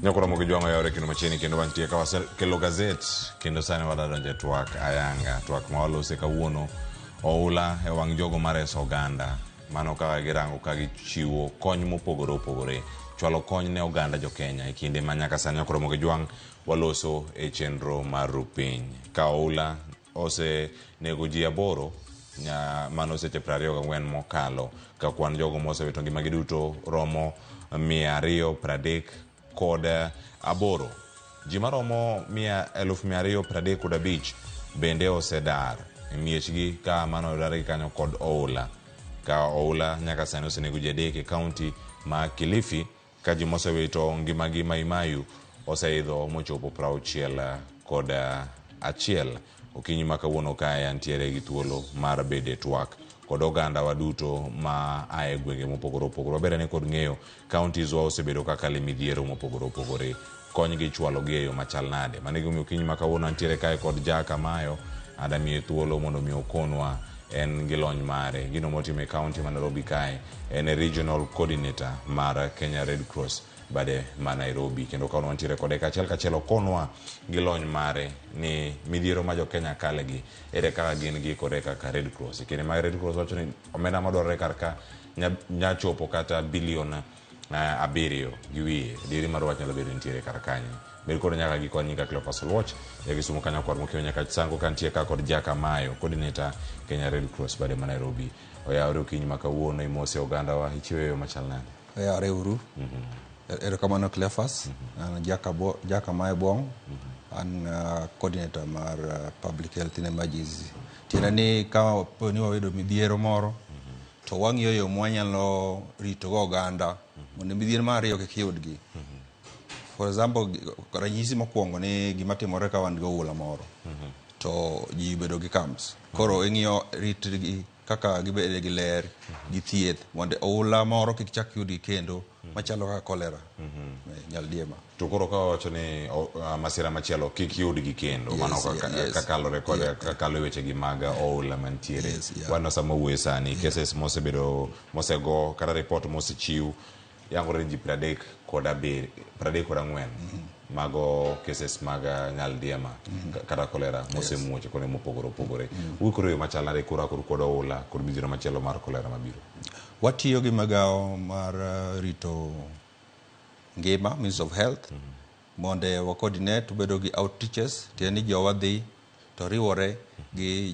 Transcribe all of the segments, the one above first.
Nyakoromo gi jwang'o yawore kendo machiegni kendo wantie ka wasekelo gazet kendo sani wadwa donjo e twak ayanga twak ma walose kawuono oula e wang' jogo mareso oganda mano kaka girango ka gichiwo kony mopogore opogore chwalo kony ne oganda jo Kenya e kinde ma nyaka sani Nyakoromo gi jwang' waloso e chenro mar rupiny ka oula osenego ji aboro mano seche 24 mokalo ka kwan jogo mosewito ngimagi duto romo 238. Ji maromo 235,000 bende osedar e miechgi ka mano odargi kanyo kod oula. Ka oula nyaka sani osenego ji adek e kaunti ma Kilifi ka ji mosewito ngimagi Maimayu oseidho mochopo 61. Okinyi ma kawuono kae antiere gi thuolo mar bedo e twak kod oganda wa duto ma a e gwenge mopogore opogore. Waber ane kod ng'eyo counties wa osebedo kaka le midhiero mopogore opogore. Kony gi chwalo gi e yo machal nade. Mano e gimomiyo okinyi ma kawuono antiere kae kod Jack Amayo adamiye thuolo mondo mi okonwa en gi lony mare. Gino motimo e county ma Nairobi kae en e regional coordinator mar Kenya Red Cross bade ma Nairobi kendo kawuono wantiere kode kachiel kachiel okonwa gi lony mare ni midhiero ma jo Kenya kale gi ere kaka gin giikore kaka Red Cross. E kinde ma Red Cross wacho ni omenda madwarore kar ka nya chopo kata bilion 7 gi wiye. Adieri mar wach nyalo bedo nitiere kar kanyo. Bed kod nyaka gi kony nyinga Cleophas Oluoch, ya Kisumu kanyo kwar mokiewo nyaka Sango kantie ka kod Jack Amayo, coordinator Kenya Red Cross bade ma Nairobi. Oyawore okinyi ma kawuono imose oganda wa ichiwo e yo machal nade? Oyawore uru. Erokamano Cleophas. An Jack Amayo Bong. An coordinator mar Public Health in Emergency. Tiende ni ka po ni wayudo midhiero moro to wang'iyo yo mwanyalo ritogo oganda mondo midhiero mar ariyo kik yudgi. For example, ranyisi mokwongo ni gima timore ka wan gi oula moro to ji bedo gi camps. Koro ing'iyo ritgi kaka gibedo gi ler gi thieth mondo oula moro kik chak yudgi kendo machalo kaka cholera, nyaldiema. To koro ka wawacho ni masira machielo kik yudgi kendo mano kakalore kod kakalo e wechegi mag oula mantiere. Waneno sama wuoyo sani cases mosebedo mosego kata report mosechiw yangore ni ji 34 mago cases mag nyaldiema kata cholera mosemuoch e kuonde mopogore opogore. Uikore yo machal nade kurakoru kod oula kod midhiero machielo mar cholera mabiro? Watiyo gi migawo mar rito ngima, Ministry of Health, mondo wa coordinate wabedo gi outreaches, tiende ni jowa dhi to riwore gi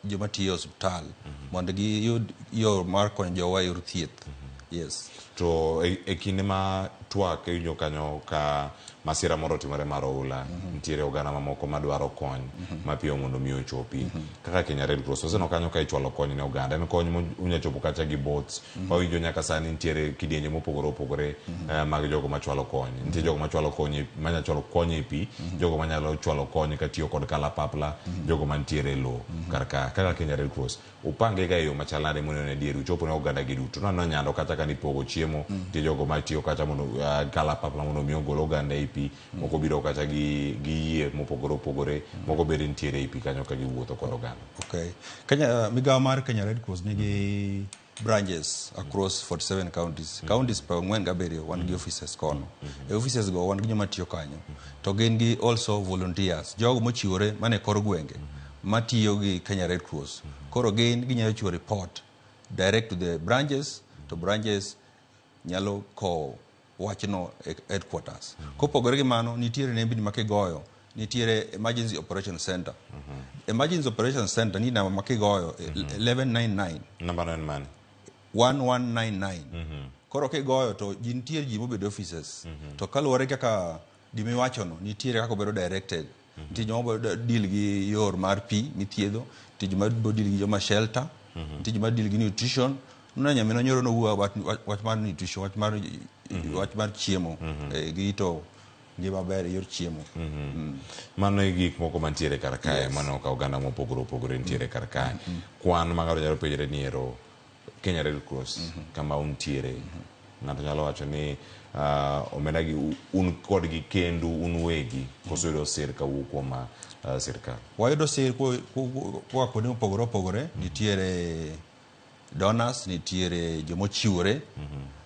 joma tiyo e osiptal mondo giyud yo mar konyo jowa e yor thieth. Yes. To e kinde ma twak iwinjo kanyo ka masira moro otimore mar oula, nitiere oganda mamoko madwaro kony mapiyo mondo mi ochopi. Kaka Kenya Red Cross waseneno kanyo ka ichwalo kony ne oganda. En kony unya chopo kacha gi boats. Wawinjo nyaka sani nitiere kidienje mopogore opogore mag jogo machwalo kony. Nitie jogo machwalo kony manya chwalo kony e pi, jogo manyalo chwalo kony katiyo kod kalapapla, jogo mantiere e lowo kar ka. Kaka Kenya Red Cross, upange ga e yo machal nade mondo ne adier uchopo ne oganda gi duto. Naneno Nyando kacha ka nipogo chiemo, nitie jogo matiyo kacha mondo kalapapla mondo mi ogol oganda e pi, moko biro kacha gi yie mopogore opogore, moko bende nitiere e pi kanyo ka giwuotho kod oganda. Okay. Kenya, migawo mar Kenya Red Cross nigi branches across 47 counties. Counties 47 wan gi offices kono. E offices go wan gi joma tiyo kanyo. To gin gi also volunteers, jogo mochiwore mane kor gwenge matiyo gi Kenya Red Cross. Koro gin ginyalo chiwo report direct to the branches, to branches nyalo kowo wachno e headquarters. Kopogore gi mano, nitiere nembni ma kigoyo, nitiere Emergency Operation Center. Emergency Operation Center ni namba ma kigoyo 1199. Namba no en mane? 1199. Koro kigoyo to ji nitie ji mobedo offices. To kaluwore kaka gimiwachono, nitiere kaka obedo directed. Nitie joma bodo deal gi yor mar pi mithiedho, nitie joma bo deal gi joma shelter, nitie joma deal gi nutrition. Nuna nyaminwa nyoro nowuoyo wach mar nutrition, wach mar chiemo, girito ngima maber e yor chiemo. Mano e gik moko mantiere kar kae. Mano ka oganda mopogore opogore nitiere kar kae. Kwan ma ng'ato nyalo penjore ni ero Kenya Red Cross kama untiere. Ng'ato nyalo wacho ni omenda gi un kodgi kendu un wegi koso yudo sir kawuok kuom sirkal. Wayudo sir koa kuonde mopogore opogore. Nitiere Donors, nitiere jomochiwore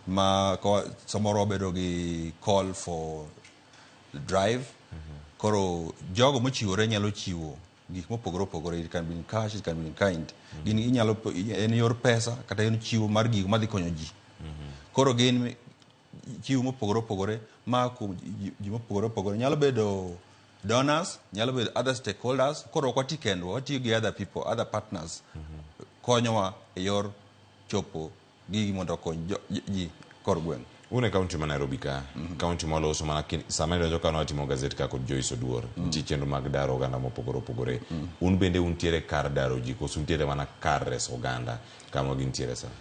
ma samoro wabedo gi call for drive. Koro jogo mochiwore nyalo chiwo gik mopogore opogore. It can be in cash, it can be in kind. Gin inyalo, en yor pesa kata en chiwo mar gigo madhi konyo ji. Koro gin chiwo mopogore opogore ma kuom ji mopogore opogore. Nyalo bedo donors, nyalo bedo other stakeholders. Koro ok wati kendwa, watiyo gi other people, other partners konyowa e yor chopo gigi mondo okony ji kor gweng'. Un e kaunti ma Nairobi ka, kaunti mwaloso mana sama idonjo ka nwatimo gazet ka kod Joyce Oduor, nitie chenro mag daro oganda mopogore opogore. Un bende untiere kar daro ji koso untiere mana kar reso oganda kama gintiere sani?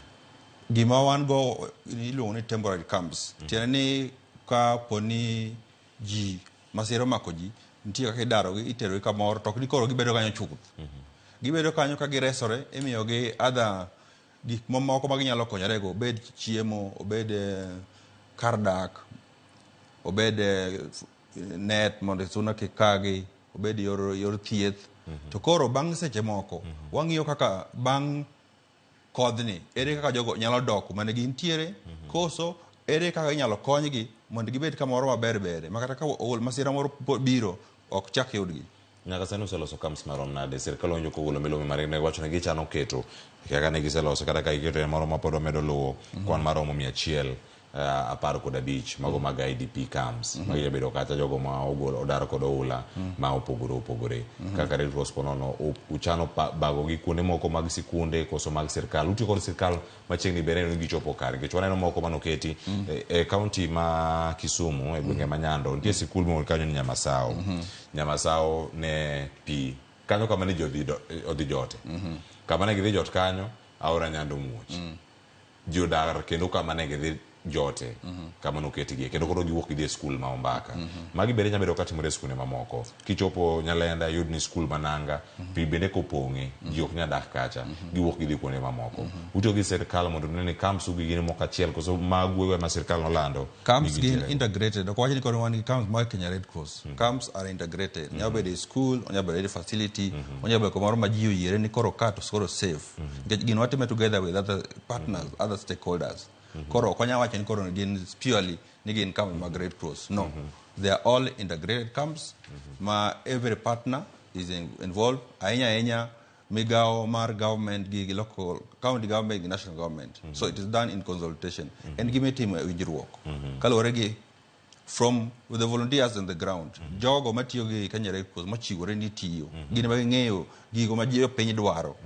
Gima wan go iluongo ni temporary camps. Tiende ni ka poni ji masira omako ji, nitie kaka idarogi, iterogi kamoro, to ok ni koro gibedo kanyo chuth. Gibedo kanyo ka giresore, imiyogi other gik mamoko ma ginyalo konyorego, obed chiemo, obed kar dak, obed net mondo suna kik kagi, obed yor thieth. To koro bang' seche moko, wang'iyo kaka bang' kodhni, ere kaka jogo nyalo dok kuma ne gintiere, koso ere kaka inyalo konygi mondo gibed kamoro maber bere, ma kata ka masira moro biro, ok chak yudgi. Nyaka sani useloso camps marom nade? Sirkal owinjo kogolo milome margi ne giwacho ni gichano keto kaka ne giseloso, kata ka giketo en moro ma pod wamedo luwo kwan maromo 115 mago mag IDP camps ma gijabedo kata jogo ma ogol odar kod oula ma opogore opogore. Kaka Red Cross ponono uchano bago gi kuonde moko mag sikunde koso mag sirkal? Utiyo kod sirkal machiegni bende ni gichopo kare, nikech waneno moko manoketi e kaunti ma Kisumu e gwenge ma Nyando nitie sikul moro kanyo ni Nyamasao. Nyamasao ne pi kanyo kama ne ji odhi jote, kama ne gidhi jot kanyo aora Nyando muoch, ji odar kendo kama ne gidhi jote kama noketgie kendo koro giwuok gidhi e skul ma Ombaka. Magi bende nyalo bedo katimore e skunde mamoko. Kichopo Nyalenda yud ni skul ma Nanga pi bende kopong'e ji ok nyal dak kacha, giwuok gidhi kuonde mamoko. Utiyo gi sirkal mondo une ni camps ugi gin moko achiel koso magu ema sirkal nolando? Camps gin integrated. Ok wach ni koro wan gi camps mag Kenya Red Cross. Camps are integrated. Nyalo bedo e school, onyalo bedo e facility, onyalo bedo kamoro ma ji oyiere ni koro ka to koro safe. Nikech gin watime together with other partners, other stakeholders. Koro ok wanyal wacho ni koro gin purely ni gin camps mag Red Cross. No. They are all integrated camps ma every partner is involved. Ahinya ahinya migawo mar government gi local county government gi national government. So it is done in consultation. En gima itimo e winjruok. Kaluwore gi from the volunteers on the ground. Jogo matiyo gi Kenya Red Cross mochiwore ni tiyo. Gin ema ging'eyo gigo ma jopiny dwaro.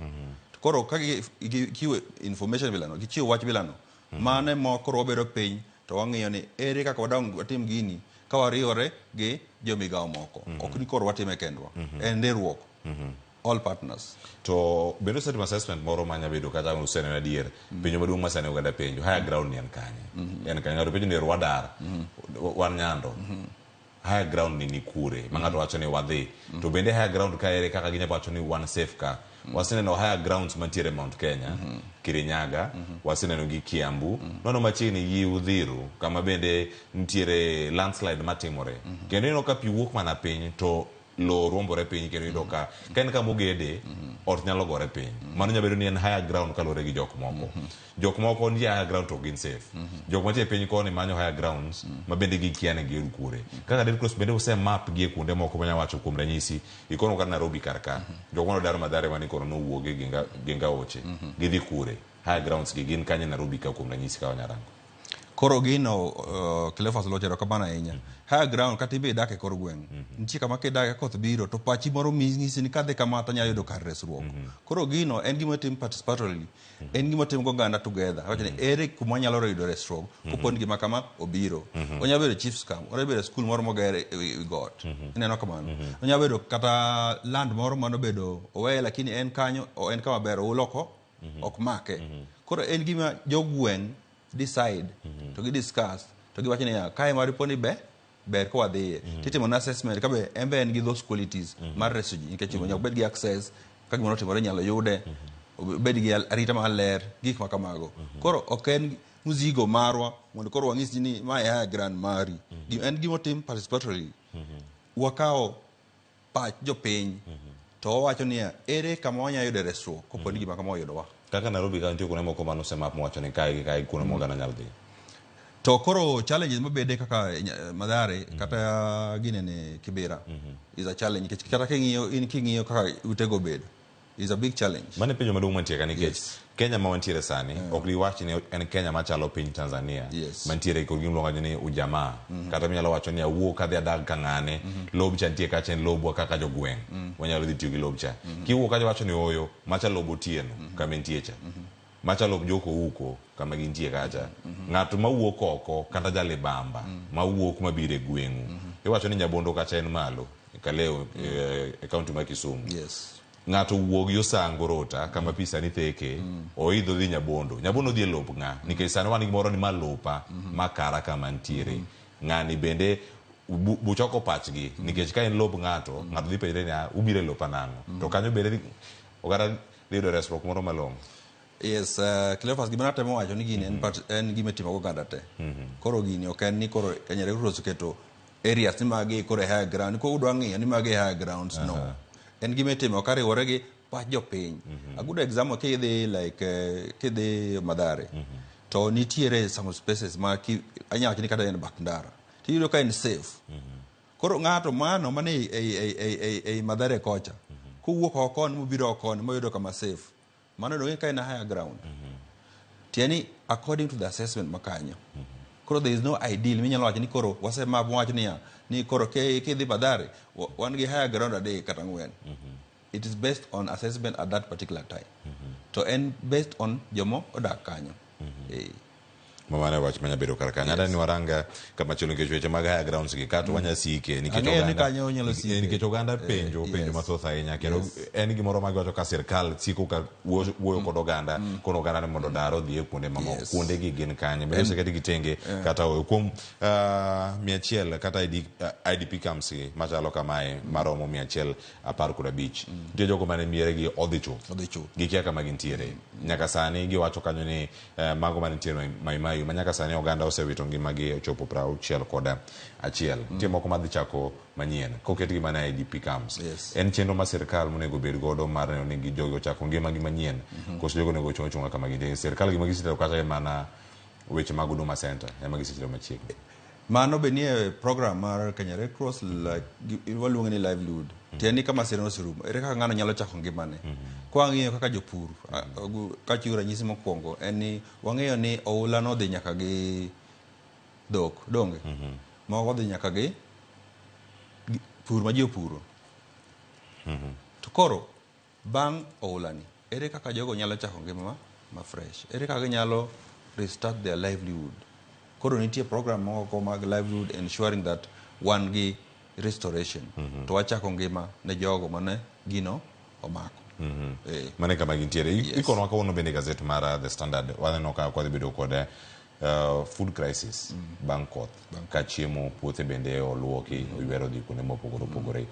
To koro ka gichiwo information bilano, gichiwo wach bilano, mano ema koro wabedo piny to wang'iyo ni ere kaka wadong watim gini ka wariwore gi jomigawo moko. Ok ni koro watime kendwa. En riwruok. All partners. To bende usetimo assessment moro manya bedo kata useneno adier penjo maduong' ma sani oganda penjo, higher ground ni en kanye? En kanye? Ng'ato penjo ni wadar wan Nyando, higher ground ni kure ma ng'ato wacho ni wadhi? To bende higher ground ka ere kaka ginyalo wacho ni wan safe ka? Waseneno higher grounds mantiere Mount Kenya, Kirinyaga, waseneno gi Kiambu, nono machiegni gi Uthiru kama bende nitiere landslide matimore. Kendo ineno ka pi wuok mana piny to lowo ruombore piny, kendo iyudo ka en kama ogede ot nyalo gore piny. Mano nyalo bedo ni en higher ground kaluwore gi jok moko. Jok moko nitie higher ground to ok gin safe. Jok mantie piny koni manyo higher grounds ma bende gikia ni giyud kure. Kaka Red Cross bende use map gi e kuonde moko manya wacho kuom ranyisi ikono kata Nairobi kar ka. Jok mane odar Mathare mane koro nowuoge gi ngaoche. Gidhi kure? Higher grounds gi gin kanye Nairobi ka kuom ranyisi ka wanyarango? Koro gino Cleophas Oluoch, erokamano ahinya. Higher ground kata ibe idak e kor gweng'. Nitie kama kidak koth biro to pachi moro nyisi ni kadhi kama to anyalo yudo kar resruok. Koro gino en gima otim participatorily. En gima otim goganda together. Wacho ni ere kuma wanyalo yudo resruok kopo ni gima kama obiro. Onyalo bedo chief's camp, onyalo bedo school moro moger e wi got. Ineno kamano. Onyalo bedo kata land moro manobedo oweye lakini en kanyo en kama ber oula ok make. Koro en gima jogweng' decide to gi discuss to giwacho niya kae maripo ni be ber ka wadhiye. Titimo na assessment ka be en be en gi those qualities mar reso ji nikech nyaka obed gi access ka gimoro otimore inyalo yude, obed gi arita maler, gik ma kamago. Koro ok en mzigo marwa mondo koro wang'is ji ni mae higher ground mari. En gima otim participatorily. Wakawo pach jopiny to wawacho niya ere kama wanyalo yude resruok kopo ni gima kama oyudowa. Kaka Nairobi ka nitie kuonde moko mane osemap mowacho ni kae gi kae kuonde ma oganda nyalo dhi. To koro challenges mabede kaka Mathare kata ginene Kibera is a challenge nikech kata king'iyo in king'iyo kaka utego obedo is a big challenge. Mano e penjo maduong' mantie ka nikech Yes. Kenya ma wantiere sani ok diwach ni en Kenya machalo piny Tanzania Yes. mantiere kod gima iluongo ni ujamaa kata minyalo wacho ni awuok adhi adag ka ng'ane lob cha nitie kacha en lobwa kaka jogweng' wanyalo dhi tiyo gi lob cha kiwuok kacha wacho ni ooyo macha lob Otieno kama entie cha macha lob Joko Uko kama gintie kacha ng'at mawuok oko kata jalibamba mawuok mabiro e gweng'u iwacho ni Nyabondo kacha en malo Kaleo e kaunti ma Kisumu Yes. ng'ato wuog yo Sango Rota kama pi sani theke oidho dhi Nyabondo Nyabondo dhi e lop ng'a nikech sani wan gi moro ni ma lopa ma kara kama ntiere ng'ani bende buchoko pachgi nikech ka en lop ng'ato ng'ato dhi penjre niya ubiro e lopa nang'o to kanyo bende oganda dhi yudo resruok moro malong'o. Yes, Cleophas, gima natemo wacho ni gini en part, en gima itimo goganda te. Koro gini ok en ni koro Kenya Red Cross oketo areas ni magi koro e higher ground. Koro udwa ng'iyo ni magi e higher grounds, no. En gima itimo kariwore gi pach jopiny. A good example kidhi like kidhi Mathare to nitiere some spaces ma anyalo wacho ni kata en bath ndara. Tiyudo ka en safe. Koro ng'ato mano mane ei Mathare kocha kowuok oko koni mobiro oko koni moyudo kama safe. Mano dong' ka en a higher ground. Tieni according to the assessment makanyo. Koro there is no ideal minyalo wacho ni koro wasemap wacho niya ni koro kidhi Mathare wan gi higher ground adek kata ang'wen. It is based on assessment at that particular time. To en based on jomo odak kanyo. Mano e wach manya bedo kar kanyo. Adwa ni warang kama chielo nikech weche mag higher grounds gi kato wanya sike nikech Ang'eyo ni oganda kanyo onyalo sike. Nikech oganda penjo penjo mathoth ahinya kendo en gimoro ma giwacho ka sirkal siko ka wuoyo kod oganda kono oganda ni mondo odar odhi e kuonde mamoko. Kuonde gi gin kanye? Bende oseketgi tenge kata ooyo. Kuom 100 kata IDP camps gi machalo kamae maromo 115. Nitie jogo mane mieregi odhi chuth. Odhi chuth. Gikia kama gintiere. Nyaka sani giwacho kanyo ni mago manitiere Mai Mahiu ma nyaka sani oganda osewito ngimagi ochopo 61. Nitie moko madhi chako manyien koketgi mana e IDP camps. Yes. En chenro ma sirkal monego bed godo mar neno ni jogi ochako ngimagi manyien koso jogo onego ochung' achung'a kama gintie. Sirkal gima gisetero kacha en mana weche mag Huduma Center ema gisetero machiegni. Mano be nie program mar Kenya Red Cross like waluonge ni livelihood. Tiende ni ka masira oserumo, ere kaka ng'ano nyalo chako ngimane? Kwa wang'iyo kaka jopur, kachiwo ranyisi mokwongo en ni wang'eyo ni oula nodhi nyaka gi dhok, donge? Moko odhi nyaka gi pur ma ji opuro. To koro bang' oula ni, ere kaka jogo nyalo chako ngima ma fresh? Ere kaka ginyalo restart their livelihood? Koro nitie program moko mag livelihood ensuring that wan gi restoration to wachako ngima ne jogo mane gino omako. Mano e kama gintiere. Yes. Ikonwa kawuono bende gazet mar The Standard waneno ka kwadhi bedo kod food crisis bang' koth ka chiemo puothe bende oluoki oywero dhi kuonde mopogore opogore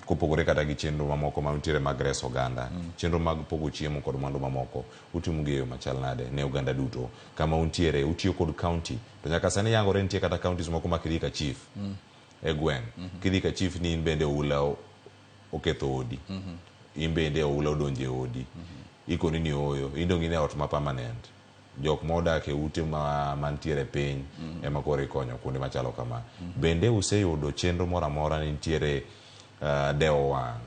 kopogore kata gi chenro mamoko mantiere mag reso oganda chenro mag pogo chiemo kod mwandu mamoko utimo gi e yo machal nade ne oganda duto kama untiere utiyo kod county to nyaka sani yangore nitie kata counties moko ma kidhi ka chief e gweng' kidhi ka chief ni in bende oula oketho odi in bende oula odonjo e odi ikoni ni ooyo in dong' in e ot ma permanent jok modak e ute ma mantiere piny ema koro ikonyo kuonde machalo kama. Bende useyudo chenro moro amora ni nitiere dewo wang'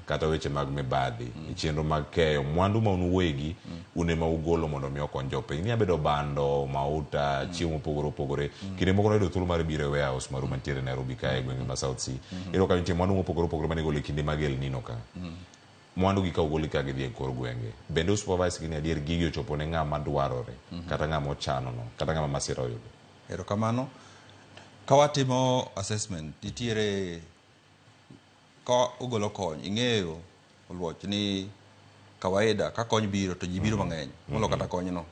kata weche mag mibadhi e chenro mag keyo mwandu ma un uwegi un ema ugolo mondo mi okony jopiny. Inya bedo bando, mauta, chiemo mopogore opogore. Kinde moko nayudo thuolo mar biro e warehouse maru mantiere Nairobi kae e gwenge ma South C. Iyudo ka nitie mwandu mopogore opogore mane igolo e kinde mag El Nino ka. Mwandu gi ka ogol ka gidhi e kor gwenge. Bende u supervise gi ni adier gigi ochopo ne ng'ama dwarore kata ng'ama ochano no kata ng'ama masira oyudo. Erokamano. Ka watimo assessment, nitiere ka ogolo kony, ing'eyo Oluoch ni kawaida ka kony biro to ji biro mang'eny molo kata kony no.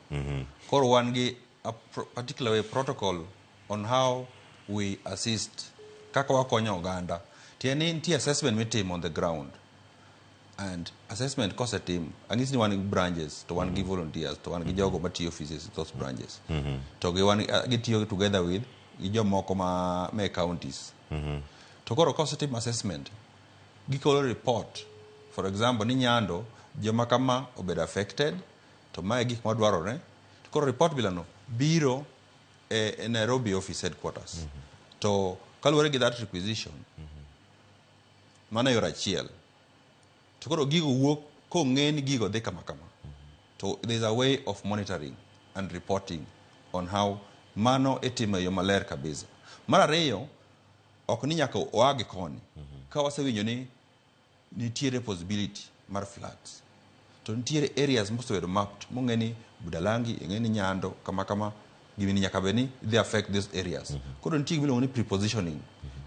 Koro wan gi a particular way protocol on how we assist kaka wakonyo oganda. Tiende ni nitie assessment mitimo on the ground. And assessment kosetim, ang'isi ni wan gi branches, to wan gi volunteers, to wan gi jogo matiyo offices those branches. To gi wan gitiyo together with gi jomoko ma me counties. To koro kosetim assessment, gikolo report. For example, ni Nyando, joma kama obedo affected, To mae gik madwarore. To koro report bilano biro e Nairobi office headquarters. To kaluwore gi that requisition, mano yor achiel. To koro gigo wuok kong'e ni gigo dhi kama kama. To there's a way of monitoring and reporting on how mano itimo e yo maler kabisa. Mar ariyo, ok ni nyaka oa gi koni. Ka wasewinjo ni nitiere possibility mar floods, to nitiere areas mosebedo mapped mong'e ni Budalangi, ing'e ni Nyando, kama kama, gini nyaka bed ni they affect these areas. Koro nitie gima iluongo ni prepositioning.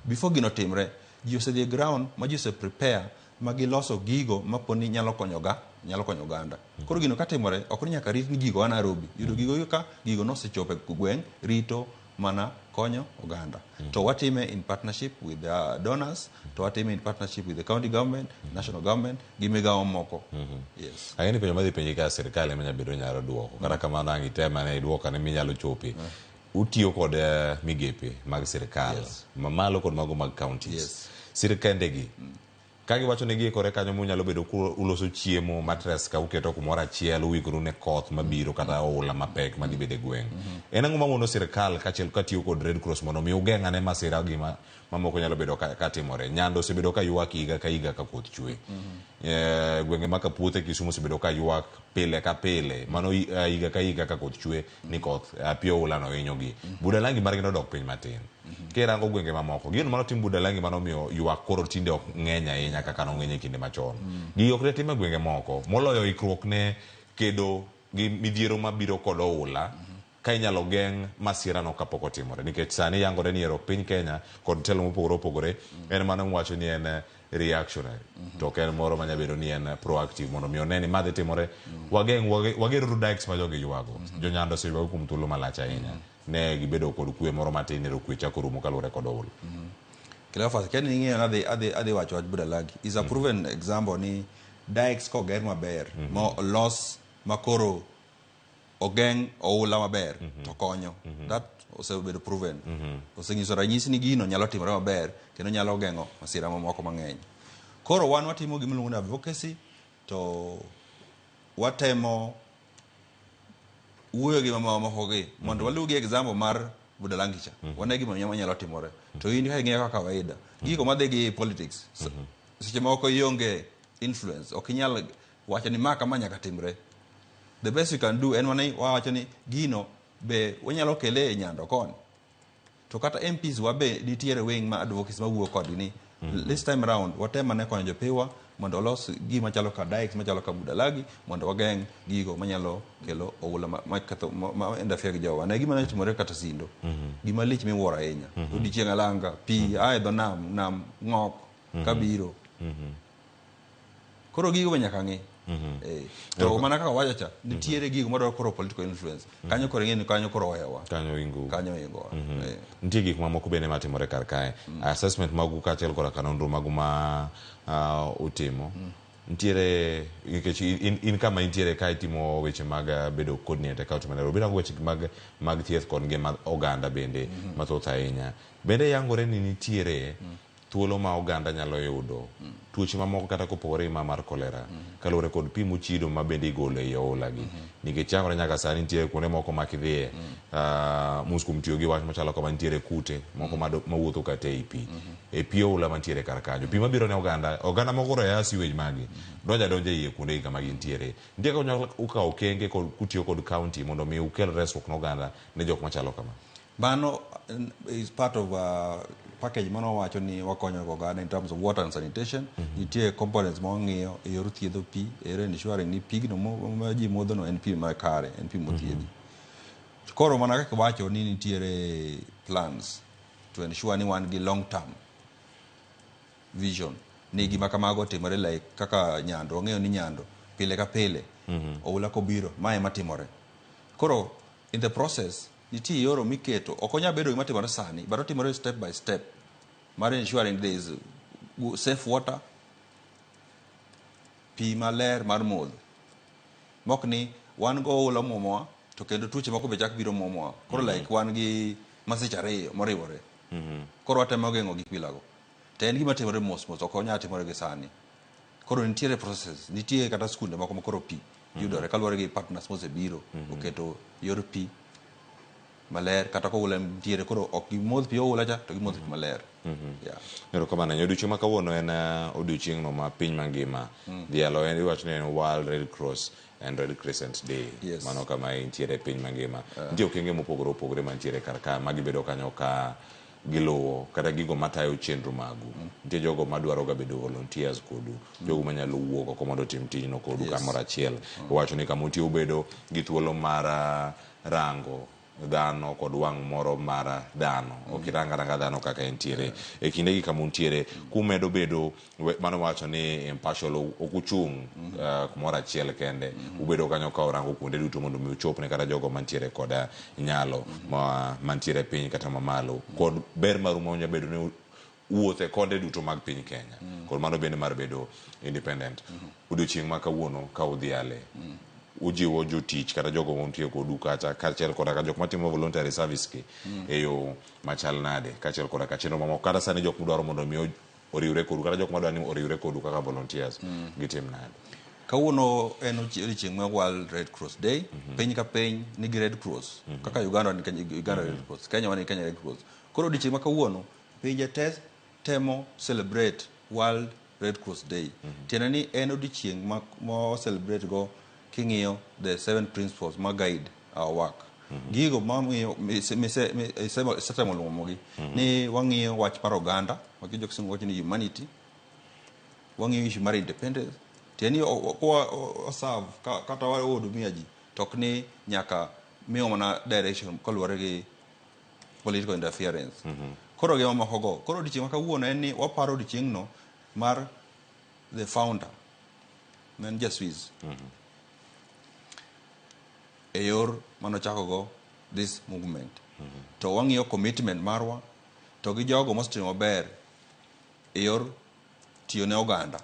Before gino timre, ji osedhi e ground ma ji ose prepare ma giloso gigo maponi nyalo konyo ga nyalo konyo oganda. Koro gino katimore, ok ni nyaka rit ni gigo a Nairobi. Yudo gigo ka gigo nosechopo e gweng', rito mana konyo oganda. To watime in partnership with the donors, to watime in partnership with the county government, national government, gi migawo moko. Yes. Ang'e ni penjo madhi penji ka sirkal ema nyalo bedo nyalo duoko. Kata kamano ang' item ane iduok ane minyalo chope. Utiyo kod migepe mag sirkal mamalo kod mago mag counties. Sirkende gi ka giwacho ni giikore kanyo munyalo bedo ku uloso chiemo, mattress ka uketo kumoro achiel, uikoru ne koth mabiro kata oula mapek madhi bedo e gweng'. En ang'o mamono sirkal kaachiel katiyo kod Red Cross mondo mi ugeng' ane masira gima mamoko nyalo bedo ka timore. Nyando osebedo ka ywak higa ka higa ka koth chwe. Gwenge ma Kapuothe Kisumu osebedo ka ywak pile ka pile. Mano higa ka higa ka koth chwe ni koth pi oula no hinyogi. Budalangi margi nodok piny matin. Kirango gwenge mamoko, gino manotim Budalangi manomiyo ywak koro tinde ok ng'eny ahinya kaka nong'eny e kinde machon. Gigi ok ne tim e gwenge moko. Moloyo ikruok ne kedo gi midhiero mabiro kod oula ka inyalo geng' masira no kapok otimore. Nikech sani yangore ni ero piny Kenya kod telo mopogore opogore en mano miwacho ni en reactionary. To ok en moro manya bedo ni en proactive mondo mi one ni ma dhi timore. Wageng' wager dikes ma jogi ywago. Jonyando oseywago kuom thuolo malach ahinya. Ne gibedo kod kwe moro matin ero kwe chako rumo kaluwore kod oula. Cleophas, kia ni ing'eyo adhi wacho wach Budalangi. Is a proven example ni dikes koger maber, ma olos makoro ogeng' oula maber to konyo. That osebedo proven. Osenyiso ranyisi ni gino nyalo timore maber kendo nyalo geng'o masira mamoko mang'eny. Koro wan watimo gima iluongo ni advocacy to watemo wuoyo gi mamoko gi mondo waluw gi example mar Budalangi cha. Wane gima nyalo timore. To in ka ing'iyo kaka kawaida, gigo madhi gi politics, seche moko ionge influence, ok inyal wacho ni ma kama nyaka timre. The best you can do en mana ni wawacho ni gino be wanyalo kele e Nyando koni. To kata MPs wa be nitiere wing ma advocacy mawuok kodgi ni this time round watem ane konyo jopinywa mondo olos gima chalo ka dikes machalo ka Budalangi mondo wageng' gigo manyalo kelo oula ma ketho ma interfere gi jowa. Ne gima ne otimore kata Sindo. Gima lich miwuoro ahinya. Odiochieng' alanga pi a e dho nam, nam ng'ok kabiro. Koro gigo be nyaka ng'i. To mana kaka wacho cha, nitiere gigo madwaro koro political influence. Kanyo koro ing'e ni kanyo koro ohewa. Kanyo ingu. Kanyo ingowa. Nitie gik mamoko bende matimore kar kae. Assessment magu kaachiel koda ka nonro magu ma utimo. Nitiere nikech in kama intiere ka itimo weche mag bedo coordinator e county ma Nairobi. Irango weche mag thieth kod ngima oganda bende mathoth ahinya. Bende yangore ni nitiere thuolo ma oganda nyalo yudo tuoche mamoko kata kopogore gi ma mar kolera kaluwore kod pi mochido ma bende igolo ei oula gi. Nikech yangore nyaka sani nitiere kuonde moko ma kidhiye mos kuom tiyo gi wach machalo kama nitiere kute moko mawuotho kata ei pi. E pi oula mantiere kar kanyo. Pi mabiro ne oganda, oganda moko koro ya sewage magi donjo adonja iye kuonde gi kama gintiere. Nitie kaka unyalo ukawo okenge kod kutiyo kod county mondo mi ukel resruok ne oganda ne jok machalo kama. Mano is part of package mano wacho ni wakonyo go oganda in terms of water and sanitation. Nitie components ma wang'iyo e yor thiedho pi, e yor ensuring ni pigno ma ji modho no en pi makare, en pi mothiedhi. Koro mana kaka iwacho ni nitiere plans to ensure ni wan gi long term vision ni gima kamago otimore like kaka Nyando, wang'eyo ni Nyando pile ka pile oula kobiro mae ema timore. Koro in the process nitie yoro miketo, ok onyal bedo gima timore sani but otimore step by step mar ensuring there is safe water, pi maler mar modho. Mok ni wan go oula muomowa to kendo tuoche moko be chak biro muomowa. Koro like wan gi masiche ariyo moriwore. Koro watemo geng'o gik bilago. To en gima timore mos mos, ok onyal timore gi sani. Koro nitiere process, nitie kata skunde moko ma koro pi Yudore kaluwore gi partners mosebiro oketo yor pi maler kata koula nitiere koro ok gimodh pi oula cha to gimodho pi maler. Yeah. Erokamano ahinya. Odiochieng' ma kawuono en odiochieng'no ma piny mangima dhialo en iwacho ni en World Red Cross and Red Crescent Day. Yes. Mano kama intiere e piny mangima. Nitie okenge mopogore opogore mantiere kar ka ma gibedo kanyo ka giluwo kata gigo matayo chenro magu. Nitie jogo madwaro ga bedo volunteers kodu, jogo manyalo wuok oko mondo otim tijno kodu kamoro achiel. Iwacho ni kama utiyo ubedo gi thuolo mar rango dhano kod wang' moro mar dhano. Ok irang aranga dhano kaka entiere. E kindegi kama untiere, kumedo bedo, mano wacho ni impartial, ok uchung' kumoro achiel kende. Ubedo kanyo ka urango kuonde duto mondo mi uchopne kata jogo mantiere kod nyalo mantiere piny kata mamalo. Kod ber maru ma unyalo bedo ni wuothe konde duto mag piny Kenya. Kod mano bende mar bedo independent. Odiochieng' ma kawuono ka udhiale, ujiwo jotich kata jogo mantie kodu kacha kaachiel koda ka jok matimo voluntary service gi e yo machal nade kaachiel koda ka chenro mamoko kata sani jok mudwaro mondo mi oriwre kodu kata jok madwaro ni oriwre kodu kaka volunteers gitim nade? Kawuono en odiochieng' mar World Red Cross Day. Piny ka piny nigi Red Cross. Kaka Uganda wan gi Uganda Red Cross, Kenya wan gi Kenya Red Cross. Koro odiochieng' ma kawuono pinje te temo celebrate World Red Cross Day. Tiende ni en odiochieng' ma celebrate go king'iyo the 7 principles ma guide our work. Gigo mamiyo isetemo luongogi ni wang'iyo wach mar oganda, ma jo kisungu wacho ni humanity, wang'iyo issue mar independence. Tiende ni kwa serve kata wahudumia ji to ok ni nyaka miyo mana direction kaluwore gi political interference. Koro gi mamoko go. Koro odiochieng' ma kawuono en ni waparo odiochieng'no mar the founder, ma en ja Swiss. E yor manochako go this movement. To wang'iyo commitment marwa to gi jogo mosetimo maber e yor tiyo ne oganda.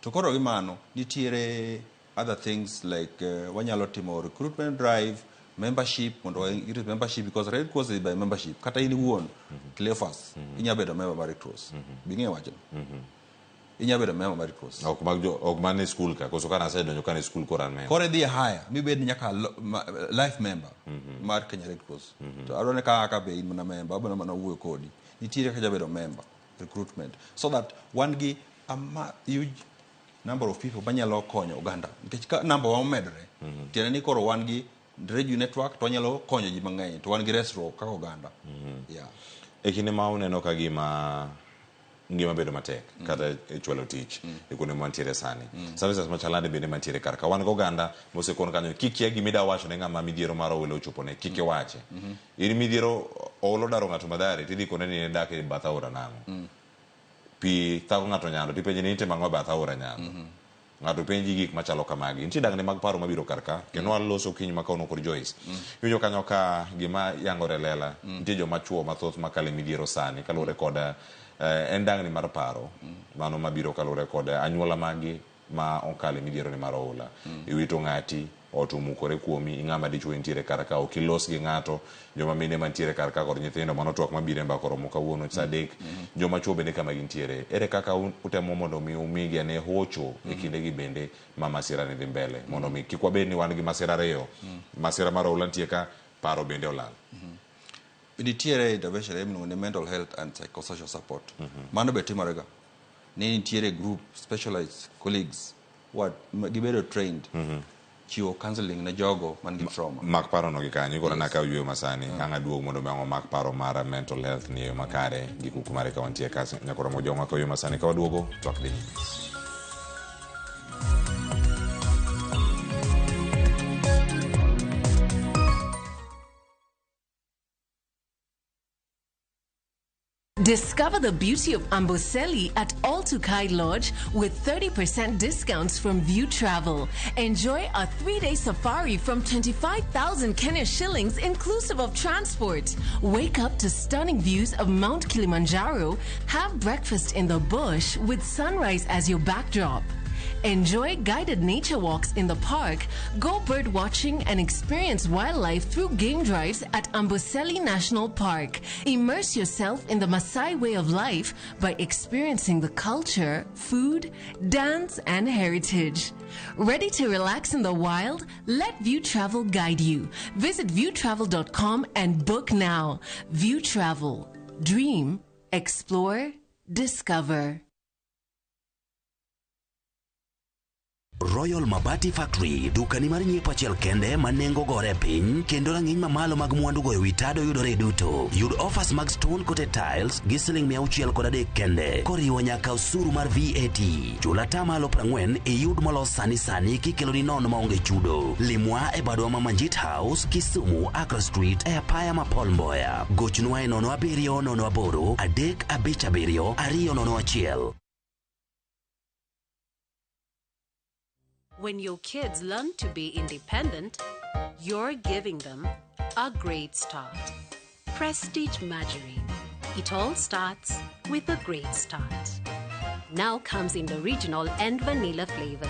To koro gi mano nitiere other things like wanyalo timo recruitment drive, membership, mondo wa increase membership because Red Cross is by membership. Kata in iwuon, Cleophas, inyalo bedo member mar Red Cross. Bing'eyo wachno? Inyalo bedo member mar Red Cross. Ok mag jo ok man e school ka koso kana asedonjo kana e school koro an member. Koro idhi higher mibed nyaka life member mar Kenya Red Cross. To adwaro ni kaka be in mana member, abiro mana wuoyo kodi. Nitiere kaka inyalo bedo member recruitment so that wan gi a huge number of people manyalo konyo oganda. Nikech ka number wa omedore, tiende ni koro wan gi radio network to wanyalo konyo ji mang'eny to wan gi resruok kaka oganda. Yeah. E kinde ma uneno ka gima ngima bedo matek kata e chwalo tich e kuonde mantiere sani, services machal nade bende mantiere kar ka? Wan gi oganda mosekon kanyo kikia gima ida wacho ne ng'ama midhiero mar oula ochopone, kik iwache. In midhiero oula odaro ng'ato Mathare tidhi kone ni idak e bath aora nang'o. Pi thago ng'ato Nyando tipenje ni itimo ang'o e bath aora Nyando. Ng'ato penji gik machalo kamagi. Nitie dangni mag paro mabiro kar ka kendo waloso okinyi ma kawuono kod Joyce. Iwinjo kanyo ka gima yangore lela, nitie joma chuo mathoth makalo e midhiero sani kaluwore kod en dangni mar paro mano mabiro kaluwore kod anyuola magi ma okalo e midhiero ni mar oula. Iwito ng'ati, ot omukore kuomi, ing'ama dichuo intiere kar ka, ok ilos gi ng'ato, joma mine mantiere kar ka kod nyithindo, mano twak mabiro e mbaka oromo kawuono saa 3. Joma chuo bende kama gintiere. Ere kaka utemo mondo mi umigi ane hocho e kindegi bende ma masira ni dhi mbele, mondo mi kik wabed ni wan gi masira ariyo, masira mar oula nitie ka, paro bende olal. Nitiere intervention miluongo ni mental health and psychosocial support. Mano be timore ga. Ni nitiere group specialized colleagues what gibedo trained chiwo counseling ne jogo man gi trauma. Mak paro no gi kanyo, ikoro na ka yweyo masani, ang' aduog mondo mi ang' omak paro mar mental health ni e yo makare gi kuku mare ka wantie ka nyakoro mo jong'wa ka yweyo masani ka waduogo twak dhi nyime. Discover the beauty of Amboseli at Oltukai Lodge with 30% discounts from View Travel. Enjoy a 3-day safari from 25,000 Kenya shillings inclusive of transport. Wake up to stunning views of Mount Kilimanjaro. Have breakfast in the bush with sunrise as your backdrop. Enjoy guided nature walks in the park, go bird watching, and experience wildlife through game drives at Amboseli National Park. Immerse yourself in the Maasai way of life by experiencing the culture, food, dance, and heritage. Ready to relax in the wild? Let View Travel guide you. Visit viewtravel.com and book now. View Travel. Dream, explore, discover. Royal Mabati Factory, dukani mar nyiepo achiel kende ma nengo gore piny kendo rang'iny mamalo mag mwandu goyo wi tado yudore duto. Yud offers mag stone coated tiles gi siling 603 kende koriwo nyaka osuru mar VAT. Chul atamalo 40 iyud molos sani sani kikeloni nono maonge chudo. Limwa e badwa ma Manjit House, Kisumu, Accra Street e apaya ma Paul Mboya. Gochnwa e 07 08 357 201. When your kids learn to be independent, you're giving them a great start. Prestige Margarine. It all starts with a great start. Now comes in the original and vanilla flavor.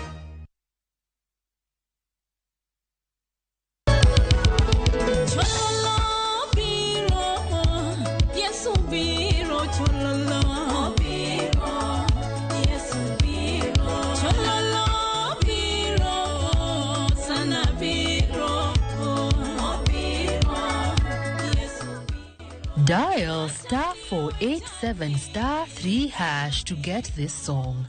Dial star 487 star 3 hash to get this song.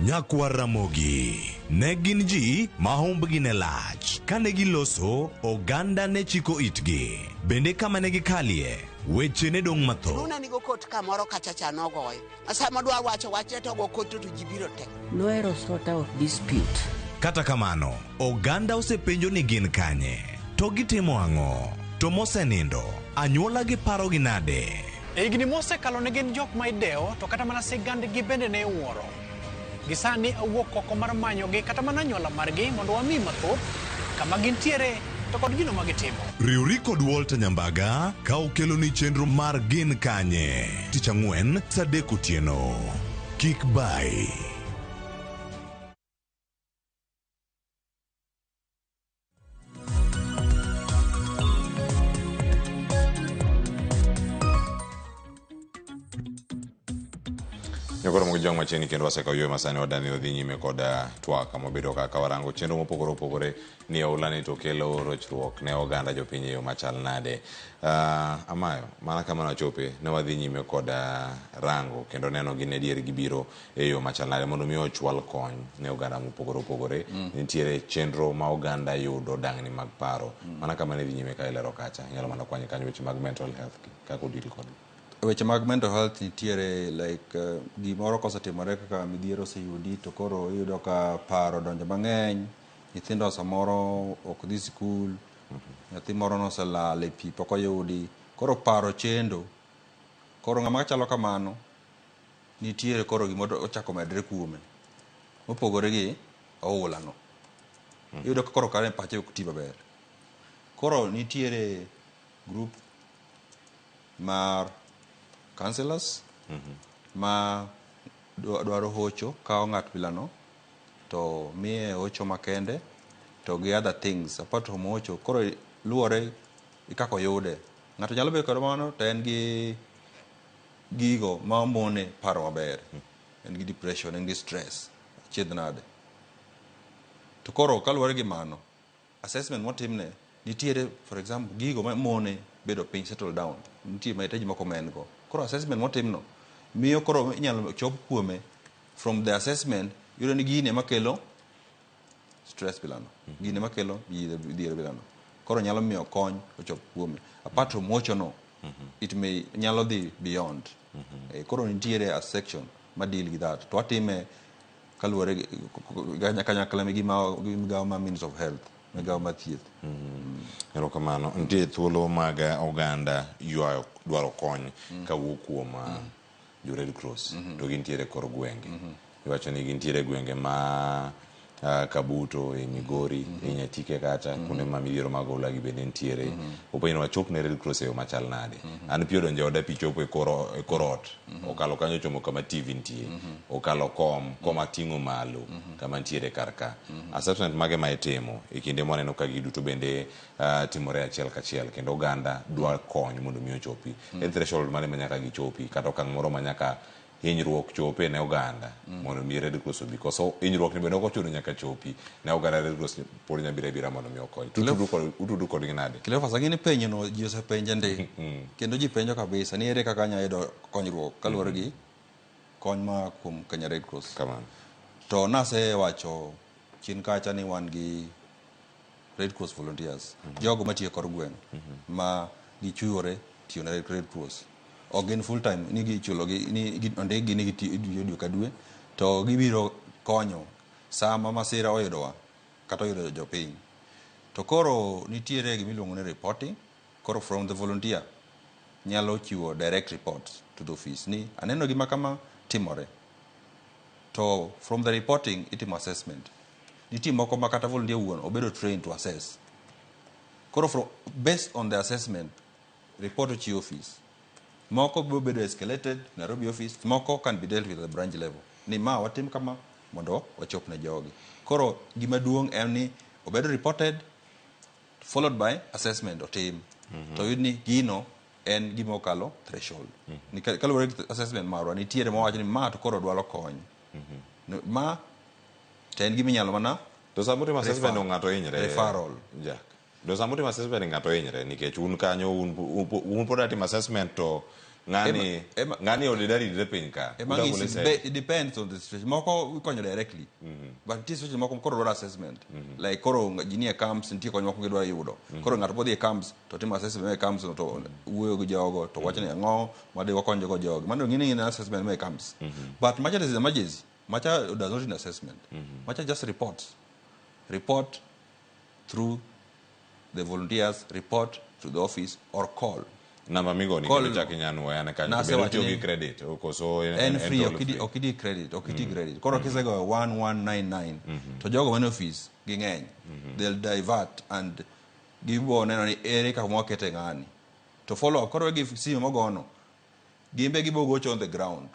Nyakwar Ramogi ne gin ji ma humbgi ne lach. Kane giloso, oganda ne chiko itgi. Bende kama ne gikalie, weche ne dong' mathoth. Luna nigo kot kamoro kacha cha nogoye. Sama dwa wacho wachne to go kot to ji biro te. Nohero sort out dispute. Kata kamano, oganda osepenjo ni gin kanye, to gitimo ang'o, to mosenindo, anyuola gi parogi nade? E higni mosekalo ne gin jok ma idewo to kata mana sigandgi bende ne iwuoro. Gisani awuok oko mar manyogi kata mana anyuola margi mondo wami mathoth kama gintiere to kod gino ma gitimo. Riwri kod Walter Nyambaga ka okeloni chenro mar Gin Kanye tich ang'wen saa adek otieno. Kik bai. Nyokoro mogi jong machiegni kendo wasekawo ywe masani wadani odhi nyime kod twak mobedo kaka warango chenro mopogore opogore ni oula ni to kelo rochruok ne oganda jopiny e yo machal nade. Amayo, mana kama nachope ne wadhi nyime kod rango kendo neno gin adier gibiro e yo machal nade mondo mi ochwal kony ne oganda mopogore opogore. Nitiere chenro ma oganda yudo dang'ni mag paro. Mana kama ne dhi nyime ka ilero kacha, inyalo mana kwanyo kanyo weche mag mental health kaka odil kodgi. Weche mag mental health nitiere like gimoro kosetimore kaka midhiero oseyudi to koro iyudo ka paro donjo mang'eny, nyithindo samoro ok dhi sikul, nyathi moro noselal e pi pok oyudi, koro paro chendo. Koro ng'ama chalo kamano nitiere koro gima ochako medre kuome mopogore gi oula no. Iyudo ka koro kare pache ok ti maber. Koro nitiere group mar counselors ma dwaro hocho, kawo ng'at bilano to miye hocho makende to gi other things apart from hocho. Koro luwore gi kaka oyude. Ng'ato nyalo bedo kod mano to en gi gigo ma mone paro maber. En gi depression, en gi stress, achiedh nade. To koro kaluwore gi mano, assessment motimne nitiere for example gigo ma mone bedo piny settle down, nitie mahitaji moko ma en go. Koro assessment motimno miyo koro inyalo chop kuome from the assessment yudo ni gini ema kelo stress bilano, gini ema kelo midhiero bilano. Koro nyalo miyo kony ochop kuome. Apart from hocho no, it may nyalo dhi beyond. Koro nitiere a section ma deal gi that. To watime kaluwore gi kanyakla gi migawo mar Ministry of Health, migawo mar thieth. Erokamano. Nitie thuolo mag oganda ywayo dwaro kony kawuok kuom jo Red Cross to gintiere kor gwenge. Iwacho ni gintiere gwenge ma Kabuto, e Migori, e Nyatike kacha, kuonde ma midhiero mag oula gi bende nitiere. Openjo ni wachop ne Red Cross e yo machal nade? An pi odonjo e oda, pi chopo e kor ot, okalo kanyo ochomo kama TV nitie, okalo kom, kom ating'o malo kama nitiere kar ka. Assessment mage ma itimo e kinde mwaneno ka gigi duto bende timore achiel kachiel kendo oganda dwa kony mondo mi ochopi. En threshold mane ma nyaka gichopi kata okang' moro ma nyaka hinyruok chope ne oganda mondo mi Red Cross obi? Koso hinyruok ni bende ok ochuno nyaka chopi ne oganda, Red Cross pod nyalo biro abira mondo mi okony? Utudu kodgi nade? Cleophas, ang'e penjo no ji osepenje ndi kendo ji penjo kabisa ni ere kaka anyalo yudo konyruok kaluwore gi kony ma kuom Kenya Red Cross. Kamano. To nasewacho chien kacha ni wan gi Red Cross volunteers, jogo matiyo e kor gweng' ma gichiwore tiyo ne Red Cross. Ok gin full time ni gichulo gi ni ondikgi ni gitiyo dwe ka dwe, to gibiro konyo sama masira oyudowa kata oyudo jopiny. To koro nitiere gimiluongo ni reporting. Koro from the volunteer nyalo chiwo direct report to the office ni aneno gima kama timore. To from the reporting itimo assessment. Nitie moko ma kata volunteer wuon obedo trained to assess. Koro based on the assessment, report ochiw office. Moko biro bedo escalated Nairobi office, moko can be dealt with at the branch level. Ni ma watim kama mondo wachop ne jogi. Koro gima duong' en ni obedo reported followed by assessment otim. To yud ni gino en gima okalo threshold. Ni kaluwore gi assessment marwa nitiere mawacho ni ma to koro dwaro kony. Ma to en gima inyalo mana To sama utimo assessment no ng'ato hinyre. Referral. Jack. To sama utimo assessment ng'ato hinyre nikech un kanyo un pod atimo assessment to ng'ani ng'ani odida ridre piny ka. Ema ng'isi, it depends on the situation. Moko ikonyo directly. But nitie situation moko koro dwaro assessment. Like koro ji nie camps, nitie kony moko gidwaro yudo. Koro ng'ato bodhi e camps to timo assessment e camps to wuoyo gi jogo to wacho ni ang'o ma de wakony go jogi. Mano ng'ini ng'ini assessment ma e camps. But macha is emergency. Macha does not need assessment. Macha just reports. Report through the volunteers, report to the office or call. Namba migoni Call kendo no. chak inyanuoya ne kanyo. Nase Bende wacho utiyo gi credit koso en free toll ok free? Ok idi credit, ok iti credit. Koro kisegoyo 1199 to jogo mane office ging'eny, they'll divert and gibo neno ni ere kama wakete ng'ani to follow up. Koro gi simu mogono gimbe gibo gocho on the ground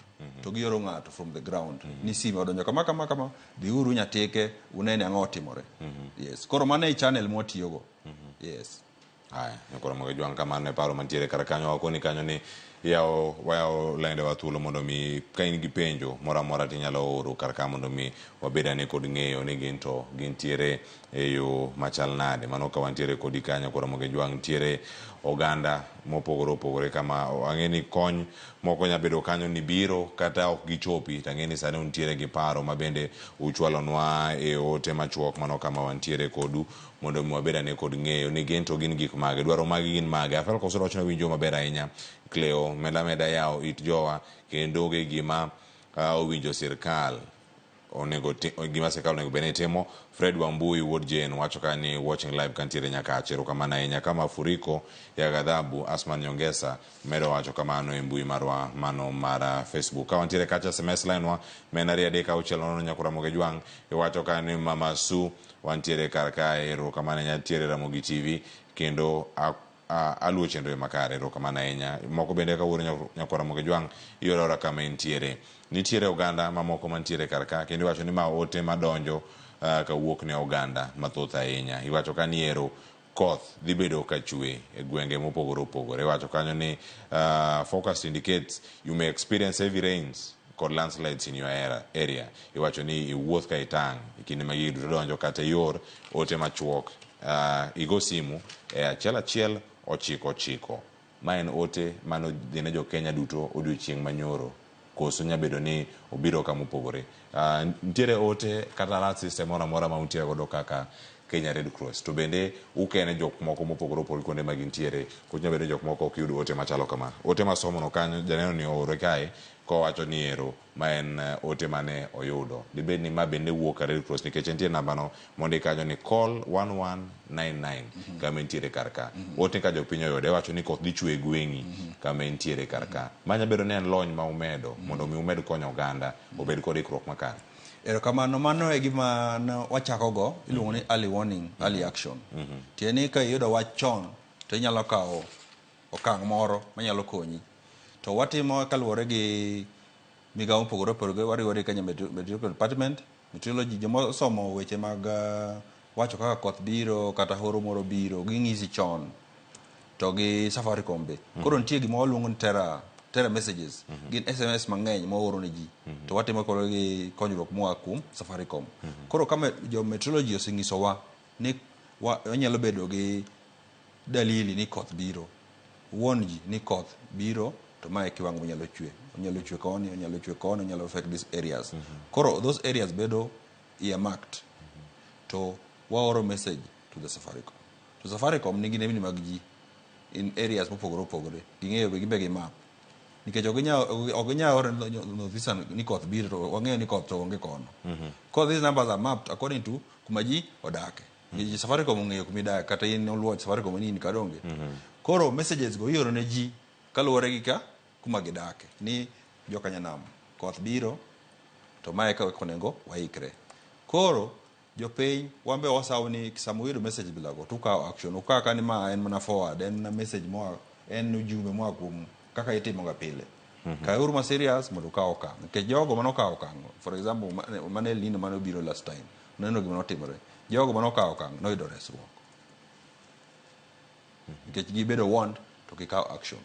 to gioro ng'ato from the ground ni simu odonjo kama kama kama, dhiuru Nyatike unene ang'o otimore. Yes, koro mano e channel mwatiyogo, yes. Haya, nyakoro moge jwang' kamano e paro mantiere kar kanyo. Wakoni kanyo ni yawo wayawo lende wa thuolo mondo mi ka in gi penjo moro amora tinyalo oro kar ka mondo mi wabed ane kod ng'eyo ni gin to gintiere e yo machal nade. Mano ka wantiere kodi kanyo koro moge jwang' nitiere oganda mopogore opogore kama ang'e ni kony moko nya bedo kanyo ni biro kata ok gichopi, to ang'e ni sani untiere gi paro ma bende uchwalonwa e ote machuok. Mano kama wantiere kodu mondo mi wabed ane kod ng'eyo ni gin to gin gik mage, dwaro magi gin mage. Afel koso wach winjo maber ahinya. Cleo meda meda yawo it jowa kendo onge gima owinjo sirkal onego gima sirkal onego bed ni timo. Fred Wambui wuod Jane wacho ka ni watching live kantiere Nyakach, erokamano ahinya. Kama mafuriko ya ghadhabu, Asman Nyongesa medo wacho kamano e mbui marwa mano mar Facebook. Ka wantiere kacha SMS line wa men 236 0 nyakura moge jwang' iwacho ka ni Mama Su wantiere kar kae, erokamano ahinya. Ntiere Ramogi TV kendo aluwo chenro makare, erokamano ahinya. Moko bende kawuono nyakwara moge jwang' ioro aora kama entiere. Nitiere oganda mamoko mantiere kar ka kendo iwacho ni ma ote madonjo kawuok ne oganda mathoth ahinya. Iwacho ka ni ero koth dhi bedo ka chwe e gwenge mopogore opogore. Iwacho kanyo ni forecast indicates you may experience heavy rains kod landslides in your area. Iwacho ni iwuoth ka itang' e kinde ma gigi duto donjo kata ior ote machuok, igo simu e 1 1 9 9. Ma en ote manodhi ne jo-Kenya duto odiochieng' manyoro koso nya bedo ni obiro kamopogore. Nitiere ote kata alert system moro amora ma untiere godo kaka Kenya Red Cross to bende ukene jok moko mopogore opogore kuonde ma gintiere koso nya bedo ni jok moko ok yud ote machalo kama. Ote masomono kanyo janeno ni oore kae kowacho ni ero ma en ote mane oyudo. Dibed ni ma bende wuok ka Red Cross nikech nitie namba no mondik kanyo ni call 1199 kama entiere kar ka. Ote ka jopiny oyude wacho ni koth dhi chwe e gweng'i kama entiere kar ka. Ma nya bedo ni en lony ma umedo mondo mi umed konyo oganda obed kod ikruok makare. Erokamano, mano e gima ne wachakogo, iluongo ni early warning, early action. Tiende ni ka iyudo wach chon, to inyalo kawo okang' moro manyalo konyi. To watimo kaluwore gi migawo mopogore opogore, wariwore gi Kenya Meteorological Department, meteorology, joma osomo weche mag wacho kaka koth biro kata horo moro biro, ging'isi chon. To gi Safaricom be. Koro nitie gima waluongo ni terror, terror messages. Gin SMS mang'eny mwaoro ne ji. To watimo koro gi konyruok moa kuom Safaricom. Koro ka jo meteorology osenyisowa ni wanyalo bedo gi dalili ni koth biro, wuon ji ni koth biro, to mae kiwango monyalo chwe. Onyalo chwe koni, onyalo chwe koni, onyalo affect these areas. Koro those areas bedo earmarked. To waoro message to the Safaricom. To Safaricom nigi nembni mag ji in areas mopogore opogore. Ging'eyo be gibe gi map. Nikech ok ginyal oro North Eastern ni koth biro to wang'eyo ni koth to onge kono. Koro these numbers are mapped according to kuma ji odake. Nikech Safaricom ong'eyo kuma idake, kata in oluoch Safaricom ni in kadonge. Koro messages go ioro ne ji kaluwore gi ka kuma gidake. Ni jokanyanam koth biro to mae kaka onego waikre. Koro jopiny wan be wasawo ni sama uyudo message bilago to ukawo action. Ukaw ka ni ma en mana forward, en mana message moa, en ujumbe moa kuom kaka itimo ga pile. Kawuru ma serious mondo ukaw okang'. Nikech jogo manokawo okang', for example, mane El Nino mane obiro last time, uneno gima notimore. Jogo manokawo okang' noyudo resruok. Nikech gibedo warned to gikawo action.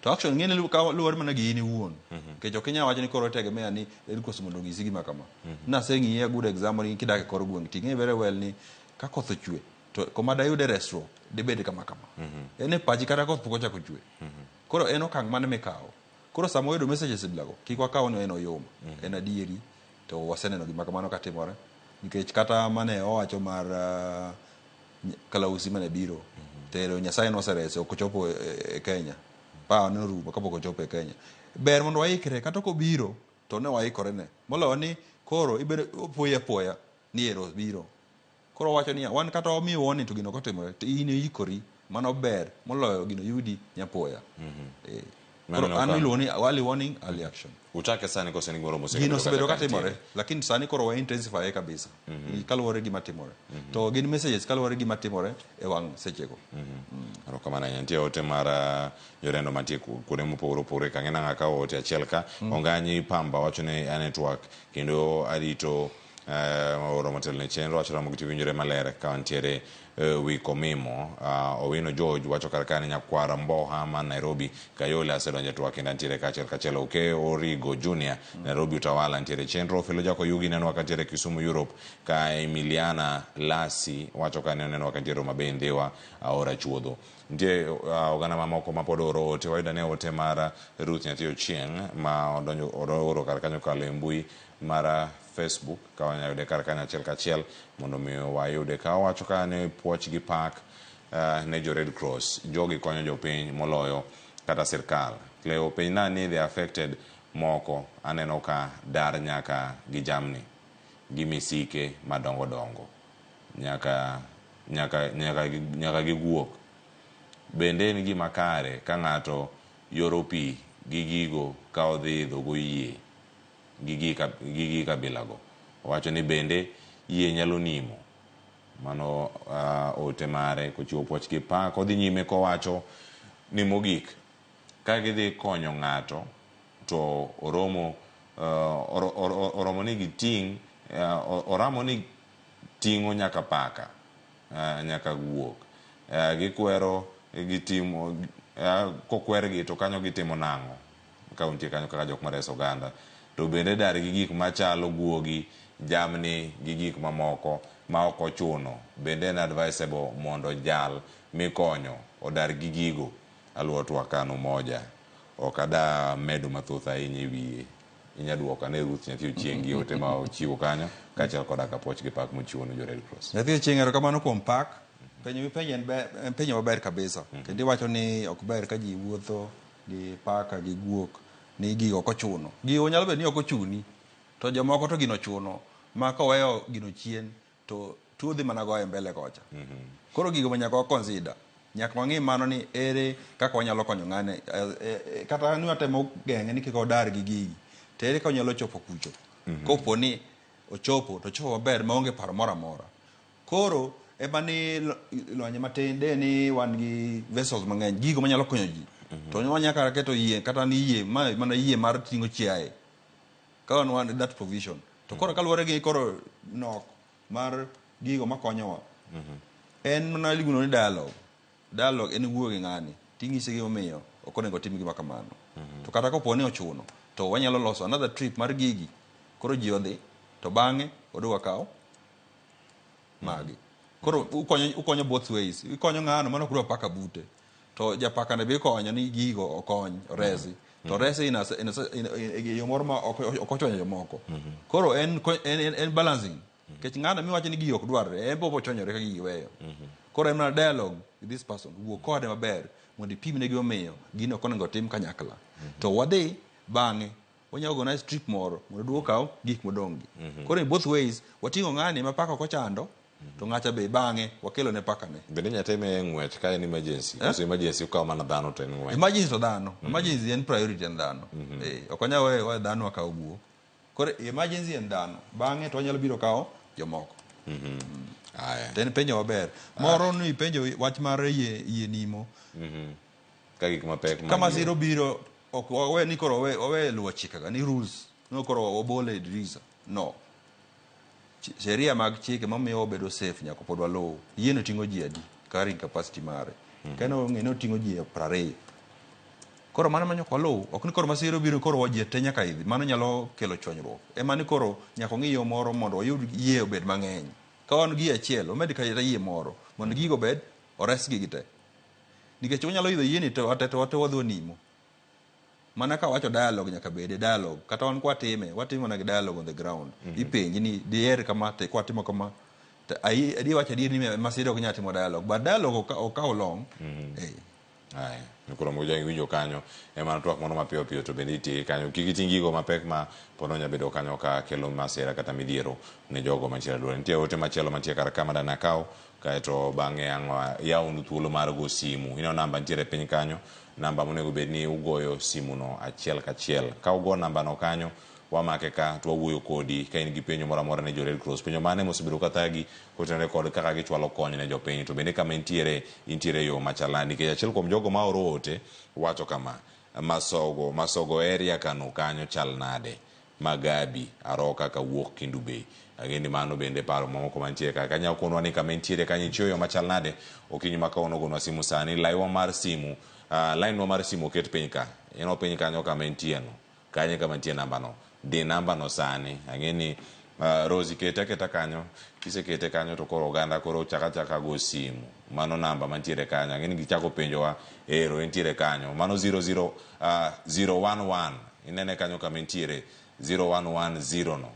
To action ng'eni luwore mana gi in iwuon. Nikech ok inyal wacho ni koro tegemea ni Red Cross mondo onyisi gima kama. Naseng'iyi a good example ni kidak e kor gweng' ting'e very well ni ka koth ochwe to kuma dayude resruok dibed kama kama. En e pachi kata koth pok ochako chwe. Koro en okang' mane mikawo. Koro sama wayudo messages bilago, kik wakaw ni en oyuma. En adieri to waseneno gima kamano katimore. Nikech kata mane owacho mar kalausi mane biro tero Nyasaye noserese ok ochopo e Kenya. Power ne orumo kapok ochopo e Kenya. Ber mondo waikre kata kobiro to ne waikore ne. Moloyo ni koro ibedo opoyi apoya ni ero biro. Koro wacho niya, wan kata wamiyo warning to gino ok otimore, to in ikori, mano ber moloyo gino yudi nyapoya. Koro an iluongo ni early warning, early action. Uchake sani kose ni gimoro mosebedo Gino osebedo kata katimore, kantiere? lakini sani koro wa intensify kabisa. Kaluwore gi gima timore. To gin messages kaluwore gi gima timore e wang' sechego. Erokamano ahinya. Nitie ote mar jorendo mantie kuonde mopogore opogore. Kang'e nang'a ka ote achiel ka. Onganyi Pamba wacho ni an e twak kendo arito oro motelo ne chenro wacho Ramogi TV winjore maler ka wantiere wi Komimo. Owino George wacho kar ka ni nyakwar Mboha man Nairobi Kayole asedonjo e twak kendo antiere kaachiel kachiel. Oke Origo Junior Nairobi Utawala ntiere chenro. Felo Jakoyugi nenwa kantiere Kisumu Europe ka Emiliana Lasi wacho ka ne onenwa kantiere Homa Bay Ndhiwa Aora Chuodho. Nitie oganda mamoko ma pod oro ote. Wayudo ane ote mar Ruth Nyathi Ochieng' ma odonjo oro kar kanyo kokalo e mbui mar Facebook ka wanyalo yude kar kanyo achiel kachiel mondo mi wayude. Ka owacho ka ni puoch gi pak ne jo Red Cross, jogi konyo jopiny moloyo kata sirkal. Cleo penjna ni the affected moko aneno ka dar nyaka gi jamni gi misike madongo dongo nyaka nyaka nyaka nyaka gi guok. Bende en gima kare ka ng'ato yoro pi gi gigo ka odhi idho go yie gi gi kabilago. Owacho ni bende yie nyalo nimo. Mano ote mare kochiwo puoch gi pak. Odhi nyime kowacho ni mogik ka gidhi konyo ng'ato to oromo oromo ni giting' oramo ni ting'o nyaka paka nyaka guok. Gikwero gitimo kokwergi to kanyo gitimo nang'o ka untie kanyo kaka jok mareso oganda. To bende dar gi gik machalo guogi, jamni gi gik mamoko ma ok ochuno. Bende en advisable mondo jal mikonyo odar gi gigo. Aluwo twak an Umoja. Ok ada medo mathoth ahinya e wiye. Inya duoko ane Ruth Nyathi Ochieng' gi ote ma ochiwo kanyo kaachiel koda ka puoch gi pak mochiwo ne jo Red Cross. Nyathi Ochieng' erokamano kuom pak. Penjo mipenjo en penjo maber kabisa. Kendo iwacho ni ok ber ka ji wuotho gi paka gi guok ni gigo ok ochuno. Gigo nyalo bedo ni ok ochuni to jomoko to gino ochuno ma koweyo gino chien to tuo dhi mana goye mbele kocha. Koro gigo be nyaka wa consider. Nyaka wang'i mano ni ere kaka wanyalo konyo ng'ane kata ni watemo geng'e ni kik odar gi gigi to ere kaka onyalo chopo kucho. Kopo ni ochopo to ochopo maber maonge paro moro amora. Koro ema ni lony matin de ni wan gi vessels mang'eny, gigo manyalo konyo ji. To wanyaka keto yie kata ni yie mana yie mar ting'o chiaye. Ka wan that provision. To koro kaluwore gi koro nok mar gigo makonyowa. En mana iluongo ni dialogue. Dialogue en wuoyo gi ng'ani ting'ise gimomiyo ok onego otim gima kamano. To kata kopo ni ochuno to wanyalo loso another trip mar gigi koro ji odhi to bang'e odog akaw magi. Koro ukonyo both ways. Ikonyo ng'ano mano ok dwa paka bute. To japaka ne be ikonyo ni gigo okony oresi. To oresi in yo moro ma ok ochwanyo jomoko. Koro en balancing. Nikech ng'ano miwacho ni gigi ok dwarre, en be obochwanyore ka gigi weyo. Koro en mana dialogue with this person, wuo kode maber mondo ipimne gimomiyo gino ok onego otim kanyakla. To wadhi bang'e wanyalo organize trip moro mondo duok okaw gik modong' gi. Koro in both ways wating'o ng'ani ma paka ok ochando to ng'acha be bang'e wakelo ne paka ne. Bende inyalo time e ng'wech ka en emergency. Koso emergency okawo mana dhano to en ng'wech. Emergency to dhano. Emergency en priority en dhano. Ok wanyal weyo dhano wakaw guok. Koro emergency en dhano. Bang'e to wanyalo biro kawo jomoko. Aya. To en penjo maber. Moro ni penjo wach mar yie nimo. Ka gik mapek Ka masira obiro ok wawe ni koro wawe luwo chikega ni rules. No koro wabole e dirisa. No. Sheria mag chike mamiyo wabedo safe nyaka pod waluw. Yieno ting'o ji adi? Carrying capacity mare. Ka ne ong'e ni oting'o ji 20. Koro mano manyaka waluw. Ok ni koro masira obiro koro ji te nyaka idhi. Mano nyalo kelo chwanyruok. Ema ni koro nyaka ong'i yo moro mondo wayud yie obed mang'eny. Ka wan gi yie achiel, wamed kata yie moro mondo gigo obed oresgi gite. Nikech wanyalo idho yieni to wate to wate wadhi wanimo. Mana ka wacho dialogue nyaka bede dialogue. Kata wan kwatime, watimo mana gi dialogue on the ground. Ipenji ni diher kama te kwatimo kama. To adi wacho adier ni masira ok nyal timo dialogue. But dialogue ok kaw long. Aya, koro moja iwinjo kanyo ema twak moro mapiyo piyo to bende itieke kanyo. Kik iting' gigo mapek ma pod onya bedo kanyo ka kelo masira kata midhiero ne jogo mantiere e alwora. Nitie ote machielo mantie kar ka madana akaw kaeto bang'e ang' yawnu thuolo mar go simu. Ineno namba nitiere piny kanyo, namba monego bed ni ugoyo simu no achiel kachiel. Ka ugo namba no kanyo, wamake ka to wawuoyo kodi ka in gi penjo moro amora ne jo Red Cross. Penjo mane mosebedo ka thagi kotenore kod kaka gichwalo kony ne jopiny to bende kama intiere intiere yo machal nade nikech achiel kuom jogo ma oro ote wacho kama Masogo area kano kanyo chal nade Magabi Aroka kawuok Kendu Bay. Ang'e ni mano bende paro mamoko mantie ka. Kanyalo konwa ni kama intiere kanyo ichiwo yo machal nade okinyi ma kawuono gonwa simu sani laiwa mar simu line wa mar simu oket piny ka. Ineno piny kanyo kama entie no. Kanyo kama nitie namba no. Di namba no sani. Ang'e ni Rose kete aketa kanyo. Kisekete kanyo to koro oganda koro chaka chaka go simu. Mano namba mantiere kanyo. Ang'e ni gichako penjowa ero entiere kanyo. Mano 00 011. Inene kanyo kama entiere 0110 no.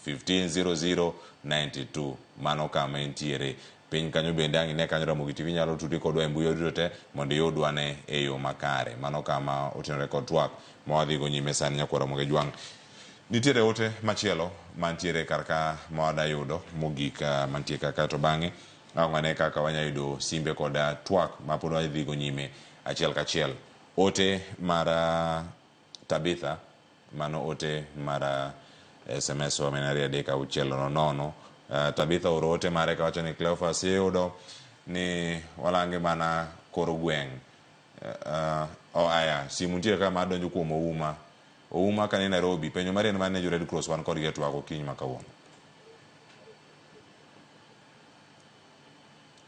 150092 mano kama entiere piny kanyo bende ang' ine kanyo Ramogi TV nyalo tudri kodwa e mbui duto te mondo iyudwa ne e yo makare mano kama otenore kod twak ma wadhigo nyime sani nyakwar Ramogi Ajwang' nitiere ote machielo mantiere kar ka ma wada yudo mogik mantie kaka to bang'e ang' wane kaka wanyalo yudo simbe kod twak ma pod wadhigo nyime achiel kachiel ote mar Tabitha mano ote mar SMS wa mena 2 3 6 0 0. Tabitha oro ote mare kawacho ni Cleophas iyudo ni walange mana kor gweng'. Aya simu nitiere ka ma donjo kuom Ouma. Ouma kani Nairobi penjo mari en mane jo Red Cross wan kodgi e twak okinyi ma kawuono.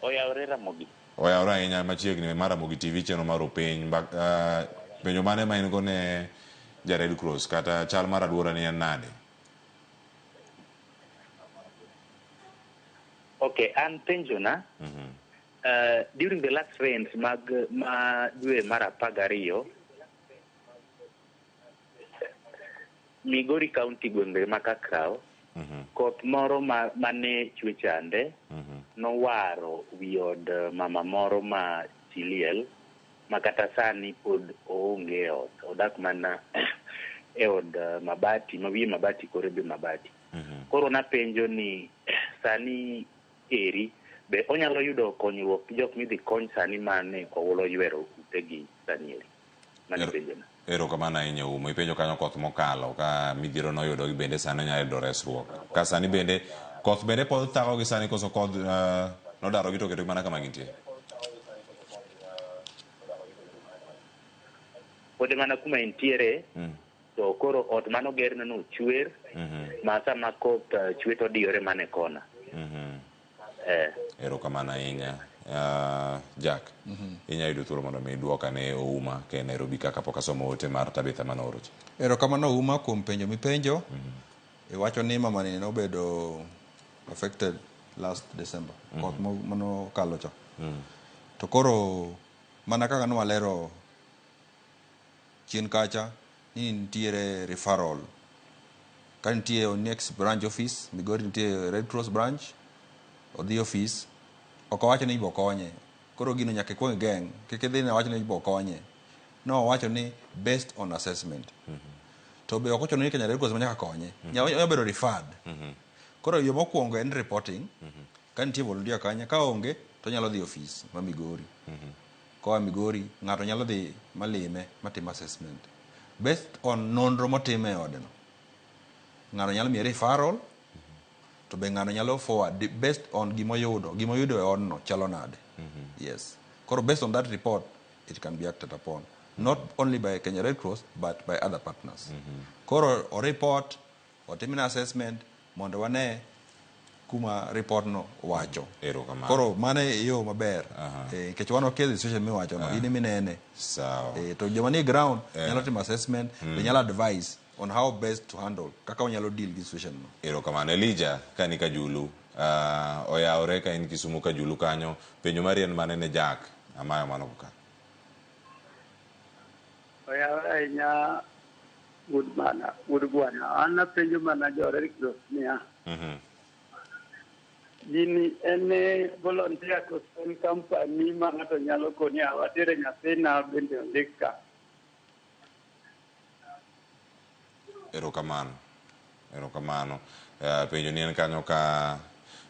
Oyawore Ramogi. Oyawore ahinya machiegni mar Ramogi TV chenro mar Opiny. Penjo mane ma in go ne ja Red Cross kata chal mar aluora ni en nade? Okay, an penjo na. During the last rains mag ma dwe mar 12 Migori County gwenge ma Kakraw koth moro mane chwe chande nowaro wi od mama moro ma chiliel ma kata sani pod oonge e ot, odak mana e od mabati ma wiye mabati kore be mabati. Koro napenjo ni sani eri be onyalo yudo konyruok gi jok midhi kony sani mane oula oywero utegi sani eri? Mano penjona. Erokamano ahinya Ouma. Ipenjo kanyo koth mokalo ka midhiero noyudogi bende sani onyalo yudo resruok. Ka sani bende koth bende pod thagogi sani koso koth nodarogi to oketogi mana kama gintie? Pod mana kuma entiere to koro ot manogerne no chwer ma sama koth chwe to odiyore mana e kona. Erokamano ahinya. Jack, inyalo yudo thuolo mondo mi iduok ane Ouma ka en Nairobi ka kapok asomo ote mar Tabitha manooro cha. Erokamano Ouma kuom penjo mipenjo. Iwacho ni mamani nobedo affected last December. Koth manokalo cha. To koro mana kaka nwalero chien kacha ni nitiere referral. Ka nitie next branch office, Migori nitie Red Cross branch, odhi office, ok owacho ni ibo konye. Koro gino nyaka ikuong igeng', kik idhi ni awach ni ibo konye. No owacho ni based on assessment. To be ok ochuno ni Kenya Red Cross ema nyaka konye. Nyalo bedo referred. Koro yo mokwongo en reporting. Ka nitie volunteer kanyo, ka onge to onyalo dhi office ma Migori. Koa Migori, ng'ato nyalo dhi malime matim assessment. Based on nonro motim e ode no, ng'ano nyalo miye referral, to be ng'ano nyalo forward based on gimoyudo, gimoyudo e odno chalo nade. Yes. Koro based on that report, it can be acted upon. Not only by Kenya Red Cross, but by other partners. Koro o report, otimne assessment, mondo wane kuma report no wacho. Erokamano. Koro mano e yo maber. Nikech wan wakia situation miwacho no, in eminene. Sawa. To joma nie ground nyalo timo assessment, be nyalo advise on how best to handle, kaka wanyalo deal gi situation no. Erokamano. Elijah, ka ni Kajulu, oyawore ka in Kisumu Kajulu kanyo, penjo mari en mane ne Jack? Amayo mano ka. Oyawore ahinya wuod mana, wuod bwana. An apenjo mana jo Red Cross niya. Gini en volunteer koso en company ma ng'ato nyalo koni awatere nyathina bende ondik ka. Erokamano. Erokamano. Penjo ni en kanyo ka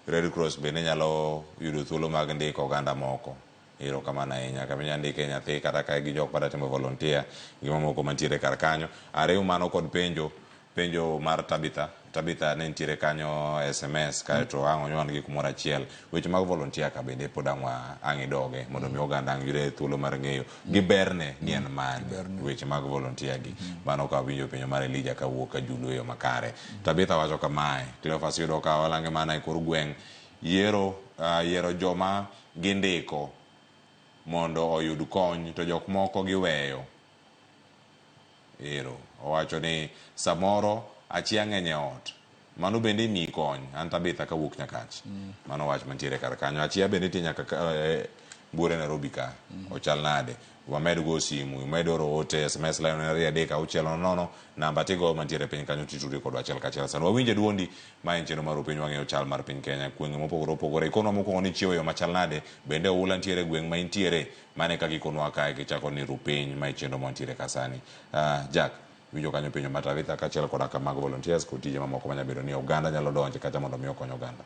Red Cross bende nyalo yudo thuolo mag ndiko oganda moko. Erokamano ahinya. Kama inyalo ndike nyathi kata ka gi jok madwa timo volunteer, gi mamoko mantiere kar kanyo. Ariw mano kod penjo mar Tabitha. Tabitha ne nitiere kanyo SMS kaeto ang' onyuan gi kumoro achiel. Weche mag volunteer ka bende pod ang' idoge mondo mi oganda ang' yude thuolo mar ng'eyo gi berne ni en mane weche mag volunteer gi. Mano ka winjo penjo mar Elijah kawuok Kajulu e yo makare. Tabitha wacho kamae, Cleophas yudo ka walange mana e kor gweng' yiero joma gindiko mondo oyud kony to jok moko giweyo. Ero, owacho ni samoro achia ng'eny e ot. Mano bende imiyi kony. An Tabitha kawuok Nyakach. Mano wach mantiere kar kanyo. Achia bende nitie nyaka buore Nairobi ka. Ochal nade? Wamed go simu, imed oro ote, SMS line 2 3 6 0, namba tigo mantiere piny kanyo titudri kodwa achiel kachiel. Sani wawinje duondi, ma en chenro mar Rupiny wang'eyo chal mar piny Kenya, gwenge mopogore opogore. Ikonwa mokwongo ni chiewo e yo machal nade, bende oula nitiere e gweng' ma intiere, mane kaka ikonwa kae kichako ni Rupiny, ma e chenro mantiere ka sani. Jack, winjo kanyo penjo mar Tabitha kaachiel koda ka mag volunteers kod tije mamoko manyalo bedo ni oganda nyalo donje kata mondo mi okony oganda.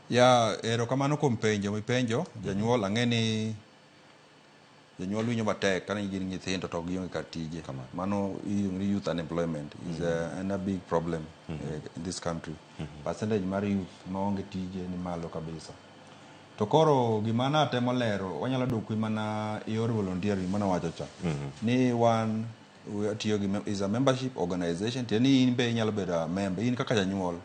Ya, erokamano kuom penjo mipenjo. Janyuol, ang'e ni jonyuol winjo matek ka gin nyithindo to gionge kar tije. Mano iluongo ni youth unemployment is a big problem in this country. Percentage mar youth maonge tije ni malo kabisa. To koro gima natemo lero, wanyalo dok mana yor volunteering mane wacho cha. Ni wan watiyo gi is a membership organization, tiende ni in be inyalo bedo a member, in kaka janyuol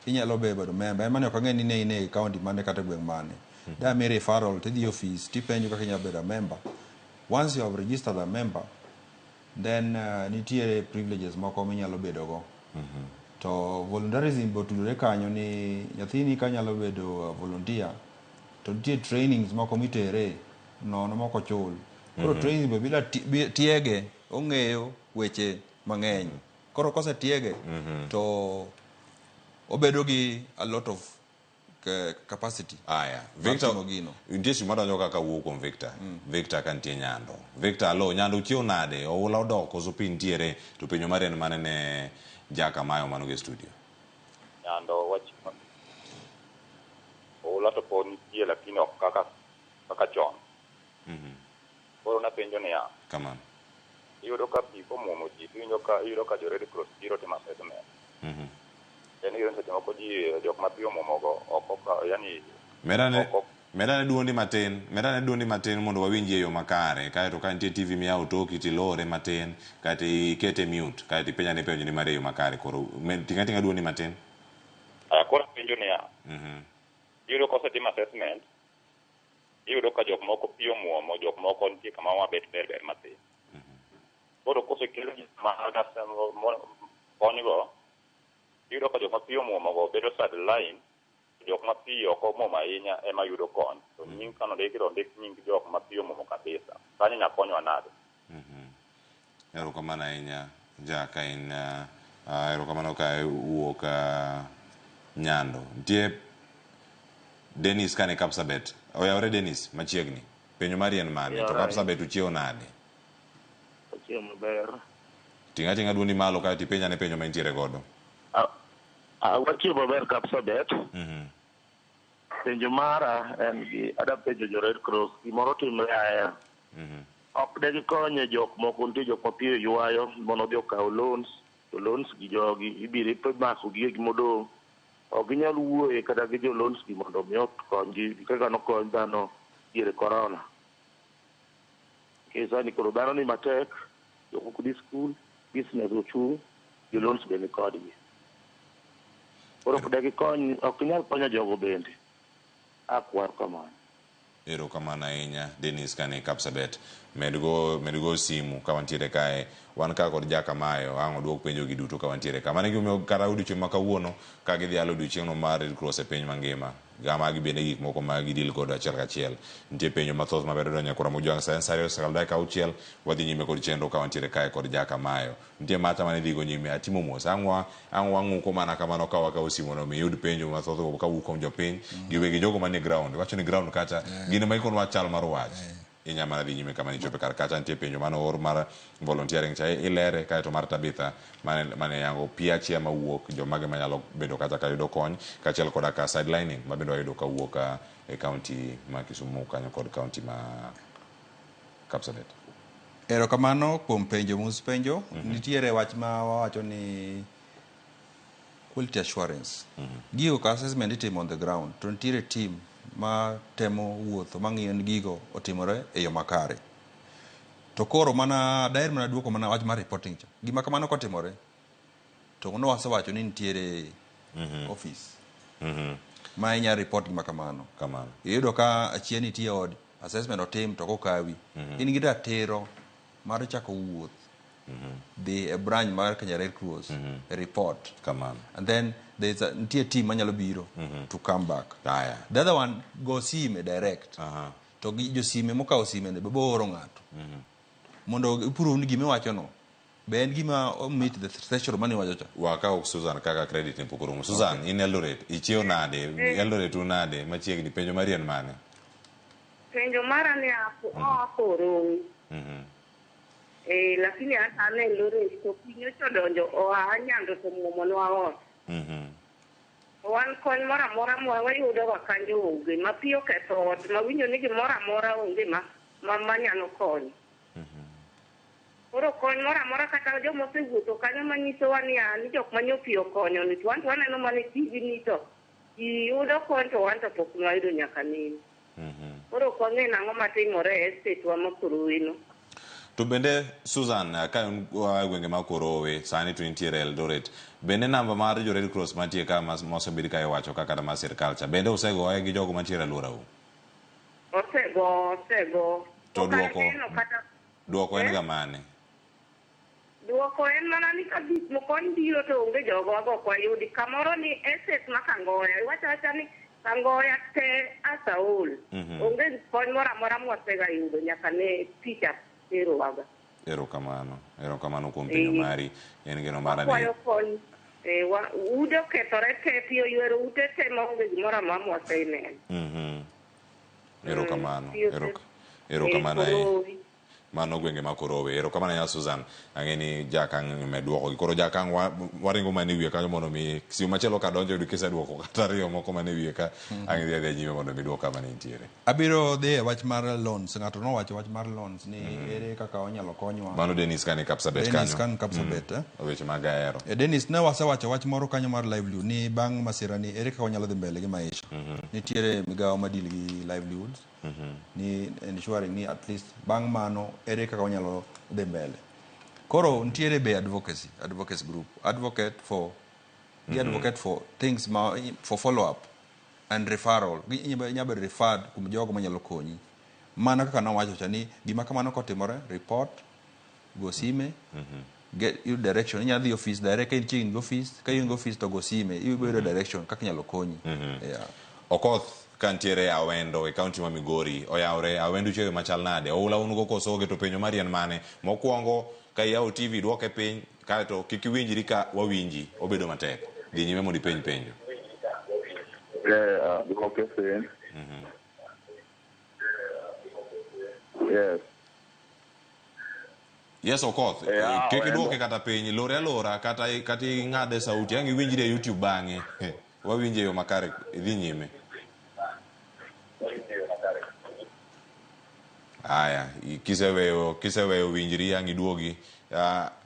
inyalo bedo member. En mane ok ang'e ni ne in e county mane kata e gweng' mane. Da mi referral tidhi office tipenjo kaka inyalo bedo a member. Once you have registered a member, then nitiere privileges moko minyalo bedo go. To volunteerism be otudore kanyo ni nyathini ka nyalo bedo volunteer, to nitie trainings moko mitere nono mok ochul. Koro trainings be bila tiege, ong'eyo weche mang'eny. Koro kosetiege, to obedo gi a lot of capacity. Aya, mar Victor, timo gino. Nitie simu madonjo kaka wuok kuom Victor. Victor ka nitie Nyando. Victor, alo, Nyando uchiew nade? Oula odok koso pi nitiere? To penjo mari en mane ne Jack Amayo mano gi studio? Nyando wach oula to pod nitie lakini ok kaka chon. Koro napenjo niya. Kamano. Iyudo ka pi komuomo ji to iwinjo ka iyudo ka jo Red Cross biro timo assessment. Then iyudo ni seche moko ji jok ma pi omuomo go ok okawo yani Medane medane duondi matin, medane duondi matin mondo wawinji e yo makare. Kaeto ka nitie TV miyawo toki tilore matin, kaeto ikete mute, kaeto ipenjane penjo ni mar e yo makare. Koro ting' ating'a duondi matin. Aya koro apenjo niya, iyudo ka osetim assessment, iyudo ka jok moko pi omuomo, jok moko nitie kama wabet ber ber matin. Koro kosekel gik ma konygo, iyudo ka jok ma pi omuomo go bedo sideline, jok ma pi ok omuomo ahinya ema yudo kony. To nying kanondiki to ondik nying jok ma pi omuomo kabisa. Kanyo nya konywa nade? Erokamano ahinya ja ka in erokamano ka wuok Nyando. Nitie Dennis kane Kapsabet. Oyawore Dennis machiegni. Penjo mari en mane? To Kapsabet uchiewo nade? Achiewo maber. Ting' ating'a duondi malo kaeto ipenj ane penjo ma intiere godo. Wachiewo maber Kapsabet. Penjo mara en gi ada penjo jo Red Cross gimoro timre ahero. Ok de gikonye jok moko nitie jok ma pi oywayo mondo odhi okaw loans to loans gi jogi ibiro imako gi modong'. Ok ginyal wuoye kata gi jo loans gi mondo mi okonygi kaka nokony dhano diere corona. Nikech sani koro dhano ni matek, jok ok dhi skul, business ochung', jo loans be ni kodgi. Koro ok de gikony, ok ginyal konyo jogo bende. Akwayo kamano. Erokamano ahinya Dennis kane Kapsabet. Medgo medgo simu ka wantiere kae. Wan ka kod Jakamayo ang' oduok penjo gi duto ka wantiere ka. Mano e gimomiyo kata odiochieng' ma kawuono ka gidhialo odiochieng'no mar Red Cross e piny mangima. Ga magi bende gik moko ma gidil godo achiel kachiel. Nitie penjo mathoth mabedo donjo e Kora Mojwang' sa en sa ariyo osekalo dakika auchiel. Wadhi nyime kod chenro ka wantiere kae kod Jakamayo. Nitie macha mane dhigo nyime atimo mos. Ang' wa ang' wang'uko mana kamano ka wakawo simu mondo mi iyud penjo mathoth go kawuok kuom jopiny giwegi jogo manie ground. Iwacho ni ground kacha gin ema ikonwa chal mar wach. Inya mana dhi nyime kama nichope kar kacha nitie penjo mane oor mar volunteering cha ilere kaeto mar Tabitha mane mane yango pi achia mawuok jomage manyalo bedo kacha ka yudo kony kaachiel koda ka sidelining ma bende wayudo kawuok e county ma Kisumu kanyo kod county ma Kapsabet. Erokamano kuom penjo musepenjo. Nitiere wach ma wawacho ni quality assurance. Gigo ka assessment itimo on the ground to nitiere team ma temo wuotho mang'iyo ni gigo otimore e yo makare. To koro mana daher mana duoko mana wach mar reporting cha. Gima kamano kotimore to nwasewacho ni nitiere office ma inya report gima kamano. Kamano. Iyudo ka achien nitie od assessment otim to kokawi. In gi ratiro mar chako wuoth dhi e branch mar Kenya Red Cross report. Kamano. And then there's a nitie team manyalo biro to come back. Aya. The other one go sime direct. To gi jo sime mokawo sime ne be oro ng'ato. Mondo iprove ni gima iwacho no be en gima meet the threshold mane iwacho cha. Wakaw Susan kaka credit ne pok orumo. Susan, in Eldoret, ichiew nade? Eldoret un nade? Machiegni, penjo mari en mane? Penjo mara ni oa Korowi. Eh, lakini an an Eldoret to pi nyocha odonjo oa Nyando to muomonwa ot. To wan kony moro amora ma wayudo ga kanyo onge. Ma pi oketho ot ma winjo ni gimoro amora onge ma ma manyalo konyo. Koro kony moro amora kata joma osewuotho kanyo manyisowa ni a ni jok manyo pi okonyo ni to wan to waneno mana e TV ni to ji yudo kony to wan to pok nwayudo nyaka nene. Koro ok wang'e nang'o matimore e estate wa ma Korowe no. To bende Susan, ka in e gwenge ma Korowe, sani to intiere Eldoret, bende namba mar jo Red Cross mantie ka mosebed ka iwacho ka kata mar sirkal cha, bende usegoye gi jogo mantiere e alworau? Osego, osego. To Pok duoko, aneno kata duoko en Eh? ga mane? Duoko en mana ni ka gik mokony biro to onge jogo wago ok wayudi. Kamoro ni estate ma Kangoya, iwacho awacha ni Kangoya te as a whole. Onge kony moro amora mwasega yudo nyaka ne picha terowaga. Erokamano, erokamano kuom penjo mari. En geno mara ni Wakwayo kony. Eh, wa, ute okethore te, pi oywero ute te maonge gimoro amora mwaseneno. Erokamano, Pi ose- erokamano ahinya. Korowi. Mano gwenge ma Korowe. Erokamano ahinya Susan. Ang'e ni Jack ang' med duokogi. Koro Jack ang' wa, waringo mana e wiye kanyo mondo mi simu machielo ka donjo yudo kiseduoko kata ariyo moko mana e wiye ka ang' idhi adhiya nyime mondo mi duok kama ne intiere. Abiro dhi e wach mar loans. Ng'ato nowacho wach mar loans ni ere kaka onyalo konywa. Mano Dennis kani Kapsabet Dennis kanyo. kan Kapsabet, eh. Weche mag ahero. E Dennis ne wasewacho wach moro kanyo mar livelihood ni bang' masira ni ere kaka wanyalo dhi mbele gi maisha. Nitiere migawo ma deal gi livelihoods. Ni ensuring ni at least bang' mano ere kaka wanyalo dhi mbele. Koro nitiere be advocacy, advocacy group, advocate for gi advocate for things ma for follow up and referral. Inyalo bedo referred kuom jogo manyalo konyi. Mana kaka nawacho cha ni gima kamano kotimore, report, go sime, get you direction. Inyalo dhi office direct ka intie gi office, ka ionge office to go sime, ibiro yudo direction kaka inyalo konyi. Yeah. Okoth kantiere Awendo e kaunti ma Migori oyawre Awendo chiege machal nade? Oula un go koso onge to penjo mari en mane? Mokwongo ka iyawo TV duoke piny kaeto kik iwinjri ka wawinji obedo matek. Dhi nyime mondo ipenj penjo. Yeah, duoke piny. Yes. Yes Okoth, Yeah, kik Awendo. iduoke kata piny, lore alora kata kata ing'ade sauti, ang' iwinjri e YouTube bang'e. Wawinje e yo makare, idhi nyime. Aya, kiseweyo kiseweyo winjri ang' iduogi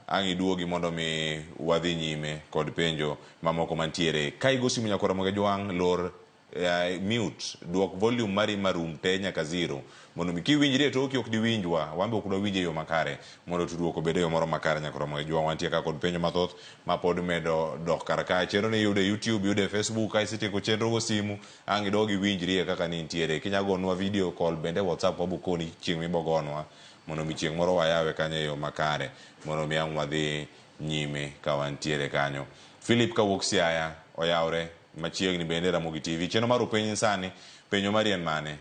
ang' iduogi mondo mi wadhi nyime kod penjo mamoko mantiere. Ka igo simu nyakora Ramogi Jwang' lor mute, duok volume mari marum te nyaka zero mondo mi kiwinjri e toki ok diwinjwa, wan be ok dwawinj e yo makare mondo tudruok obed e yo moro makare nyakora Ramogi Jwang'. Wantie ka kod penjo mathoth ma pod medo dok kar kae. Chenro ni iyude e YouTube, iyude e Facebook, ka isetieko chenro go simu ang' idog iwinjrie kaka nintiere. Kinya gonwa video call bende WhatsApp wabokoni chieng' mibogonwa mondo mi chieng' moro wayawe kanyo e yo makare mondo mi ang' wadhi nyime ka wantiere kanyo. Philip kawuok Siaya oyawre machiegni bende Ramogi TV. Chenro mar upenj sani, penjo mari en mane?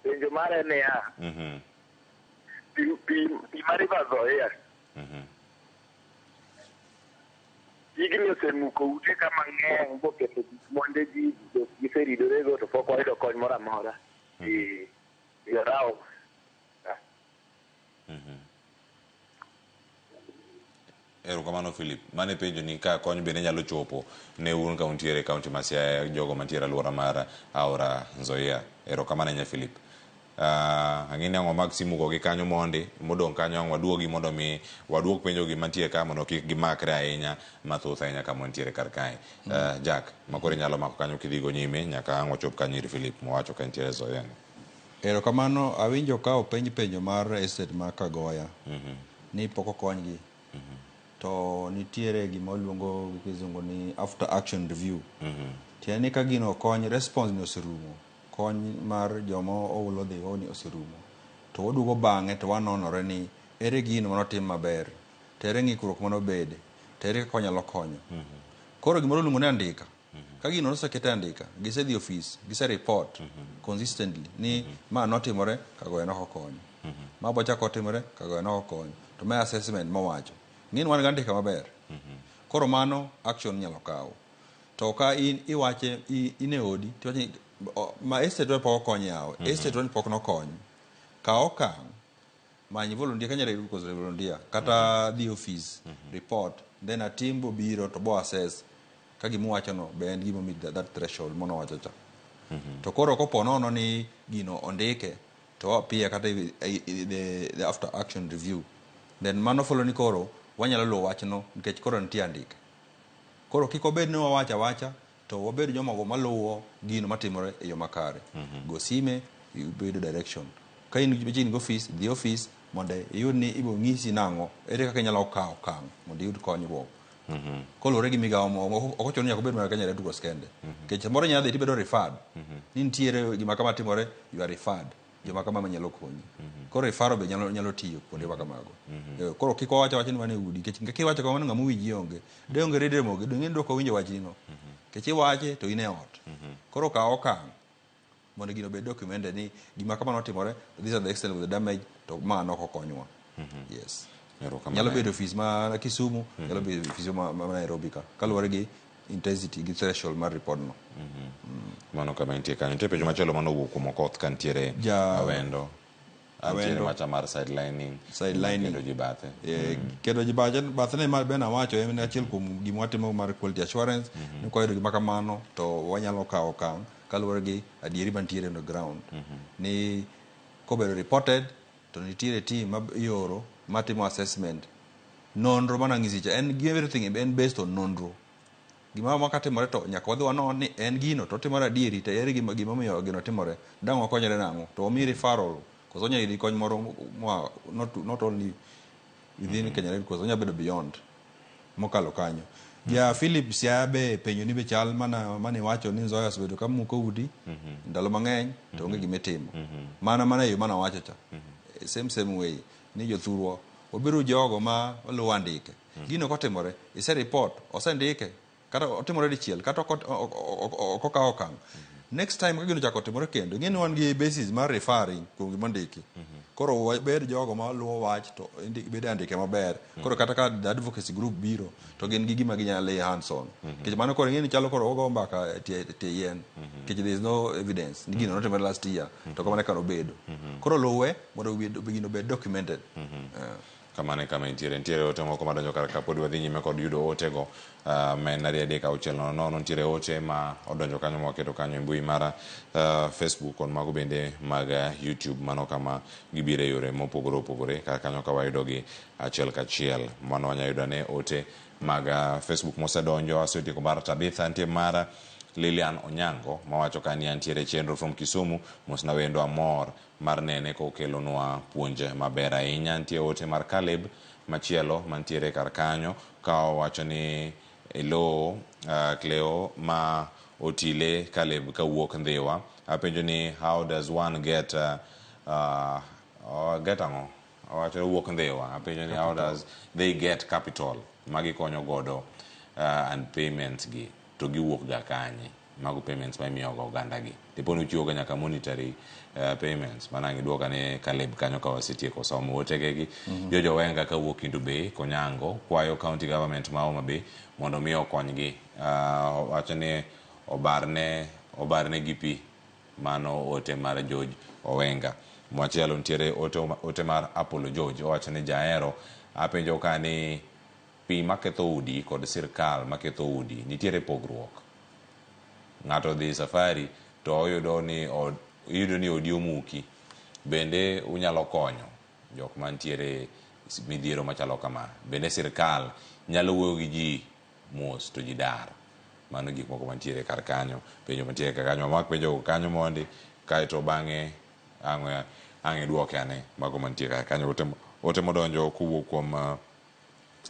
Penjo mara en niya, pi, pi, pi mar River Nzoia Pigni osemuko ute ka mang'eny boketho gik monde ji giseridorego to pok wayudo kony moro amora. E Yorao. Erokamano Philip. Mano e penjo ni ka kony bende nyalo chopo ne un ka untiere e kaunti ma Siaya, jogo mantiere alwora mar aora Nzoia. Erokamano ahinya Philip. Ang'e ni ang' wamak simu go gi kanyo mondi, modong' kanyo ang' waduogi mondo mi waduok penjo gi mantie ka mondo kik gimakre ahinya mathoth ahinya kama wantiere kar kae. Jack, ma koro inyalo mako kanyo kidhigo nyime nyaka ang' wachop kanyo ir Philip mowacho ka entiere Nzoia ni. Erokamano, awinjo ka openj penjo mar estate ma Kagoya ni pok okonygi. To nitiere gima waluongo gi kizungu ni after action review. Tiende ni ka gino okony, response ni oserumo. Kony mar joma oula odhigo ni oserumo. To waduogo bang'e to wanonore ni ere gino manotim maber, to ere ng'ikruok manobede, to ere kaka wanyalo konyo. Koro gimoro iluongo ni andika. Ka gino noseket e andika, gisedhi ofis, gise report consistently ni ma notimore, Kagoya nok okonyo. Ma bochako otimore, Kagoya nok okonyo. To ma e assessment mowacho. Ng'eni wan gi andika maber. Koro mano action inyalo kaw. To ka in iwache in e odi, tiwacho ni ma estate wa pok okony yawa, estate wa ni pok nokony. Kaw okang', many volunteer kanyalo yudo koso volunteer kata dhi office, report, then a team bo biro to bo assess ka gima uwacho no be en gima meet that threshold manowacho cha. To koro kopo nono ni gino ondike to appear kata the after action review, then mano follow ni koro wanyalo luwo wachno nikech koro nitie andika. Koro kik obed ni wawacho awacha to wabed jomago maluwo gino matimore e yo makare. Go sime, ibed direction. Ka in machiegni gi office, dhi office mondo iyud ni ibo ng'isi nang'o, ere kaka inyalo kawo okang' mondo iyud konyruok. Koluwore gi migawo moko, ok ochuno ni nyaka obed mana Kenya Red Cross kende. Nikech samoro inyalo dhi tibedo referred. Ni nitiere gima kama timore, you are referred. Joma kama manyalo konyi. Koro referral be nyalo, nyalo tiyo kuonde ma kamago. Koro kik wawach awacha ni wan e udi, nikech kiwacho kamano ng'ama owinji onge. De onge redio mogi, donge dok owinjo wachnino. Nikech iwache to in e ot. Koro kaw okang' mondo gino obed documented ni gima kama notimore, these are the extent of the damage, to ma nok okonywa. Yes. Nyalo bedo ofis ma Kisumu, nyalo bedo ofis ma Nairobi ka, kaluwore gi intensity gi threshold mar report no. Mano kama intie kanyo. Nitie penjo machielo mane owuok kuom Okoth ka nitiere Awendo. Nitiere macha mar sidelining. Sidelining. Keto ji bathe. Keto ji bathe, bathe ne ma ben awacho en achiel kuom gima watimo mar quality assurance. Ni kwayudo gima kamano to wanyalo kawo okang' kaluwore gi adieri mantiere on the ground. Ni kobedo reported to nitiere team ma ioro matimo assessment. Nonro mana ng'isi cha en everything en based on nonro. Gima ma katimore to nyaka wadhi wanon ni en gino to otimore adieri to ere gima gimomiyo gino timore. Dang' wakonyre nang'o? To wamiyi referral koso onya yudo kony moro moa not only within Kenya Red Cross onya bedo beyond mokalo kanyo. Ja Philip Siaya be penjo ni be chal mana mane iwacho ni Nzoia osebedo ka muko udi ndalo mang'eny to onge gima itimo. Mana mana e yo mane awacho cha. Same same way ni jothurwa wabiro jogo ma luwo andike. Gino kotimore, ise report, osendike, kata otimore dichiel, kata ok okaw okang'. Next time ka gino ochako otimore kendo, ing'e ni wan gi basis mar referring kuom gima ondiki. Koro wabed jogo ma luwo wach to bed e andike maber. Koro kata ka the advocacy group biro, to gin gi gima ginyalo lay hands on. Nikech mano koro ing'e ni chalo koro wago mbaka e tie yien. Nikech there is no evidence ni gino notimore last year, to kamano e kaka nobedo. Koro luwe mondo gino obed documented. Kamano e kama intiere. Nitiere ote moko madonjo kar ka pod wadhi nyime kod yudo otego ma en 2 3 6 0 0. Nitiere ote ma odonjo kanyo ma waketo kanyo e mbui mar Facebook kod mago bende mag YouTube. Mano kama gibiro e yore mopogore opogore kar kanyo ka wayudogi achiel kachiel. Mano wanyalo yudo ane ote mag Facebook mosedonjo. Asetieko mar Tabitha, nitie mar Lilian Onyango mawacho ka ni antiere chenro from Kisumu. Mosna wendo amor mar nene kokelonwa puonj maber ahinya. Nitie ote mar Caleb machielo mantiere kar kanyo ka owacho ni hello Cleo ma Otile Caleb kawuok Ndhiwa. Apenjo ni how does one get get ang'o? Owacho ni wuok Ndhiwa. Apenjo ni how does they get capital magikonyo godo and payments gi to giwuok ga kanye? Mago payments ma imiyo ga oganda gi. Dipo ni uchiwo ga nyaka monetary payments. Mana ang' iduoka ne Caleb kanyo ka wasetieko somo otege gi. Jojo Wenga kawuok Kendu Bay Konyango kwayo county government ma Homa Bay mondo mi okonygi. Wacho ni obarne gi pi. Mano ote mar George Owenga. Machielo nitiere ote mar Apollo George. Owacho ni jahero apenjo ka ni pi maketho udi kod sirkal maketho udi nitiere pogruok. Ng'ato dhi safari to oyudo ni odi omuki. Bende unyalo konyo jok mantiere midhiero machalo kama. Bende sirkal nyalo wuoyo gi ji mos to ji dar. Mano gik moko mantiere kar kanyo. Penjo mantiere kar kanyo. Wamak penjo kanyo mondi kaeto bang'e ang' iduoke ane mago mantiere kar kanyo. Ote modonjo kowuok kuom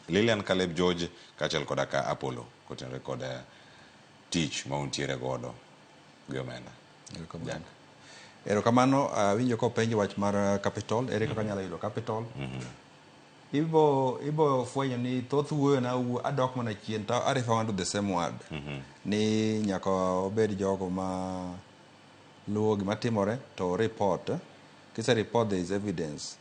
Lilian Caleb George kaachiel koda ka Apollo kotenore kod tich ma untiere godo gi omenda. Erokamano. Awinjo kopenj wach mar capital. Ere kaka anyalo yudo capital? Ibo fwenyo ni thoth wuoyo na adok mana chien to a refer to the same word. Ni nyaka obed jogo ma luwo gima timore to report. Kise report there is evidence.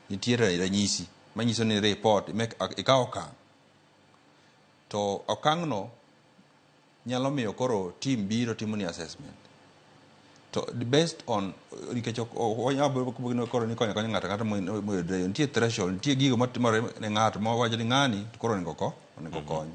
Nitiere ranyisi manyiso ni report ikawo okang'. To okang'no nyalo miyo koro team biro timo ni assessment. To based on nikech koro ni konyo akonya ng'ato ang'ata moyudre nitie threshold, nitie gigo matimore ne ng'ato ma wacho ni ng'ani to koro onego kony.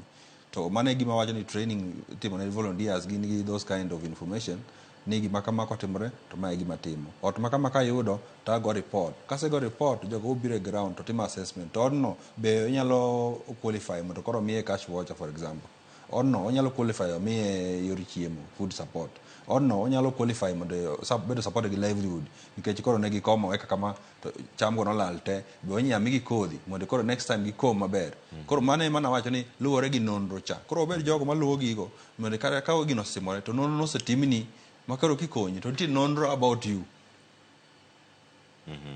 To mano e gima wacho ni training itimo ne volunteers gin gi those kind of information ni gima kama kotimore to mae e gima timo. Ot ma kama kayudo to ago report. Kasego report jogo biro e ground to timo assessment. To odno be onyalo qualify mondo koro miye cash voucher for example. Odno onyalo qualify omiye yor chiemo, food support. Odno onyalo qualify mondo bedo support gi livelihood nikech koro ne gikomo eka kama to cham go nolal te be onya migi kodhi mondo koro next time gikom maber. Koro mano ema nawacho ni luwore gi nonro cha. Koro obed jogo maluwo gigo mondo kata ka gino osetimore to nonro nosetimni ma koro kikonyi to nitie nonro about you.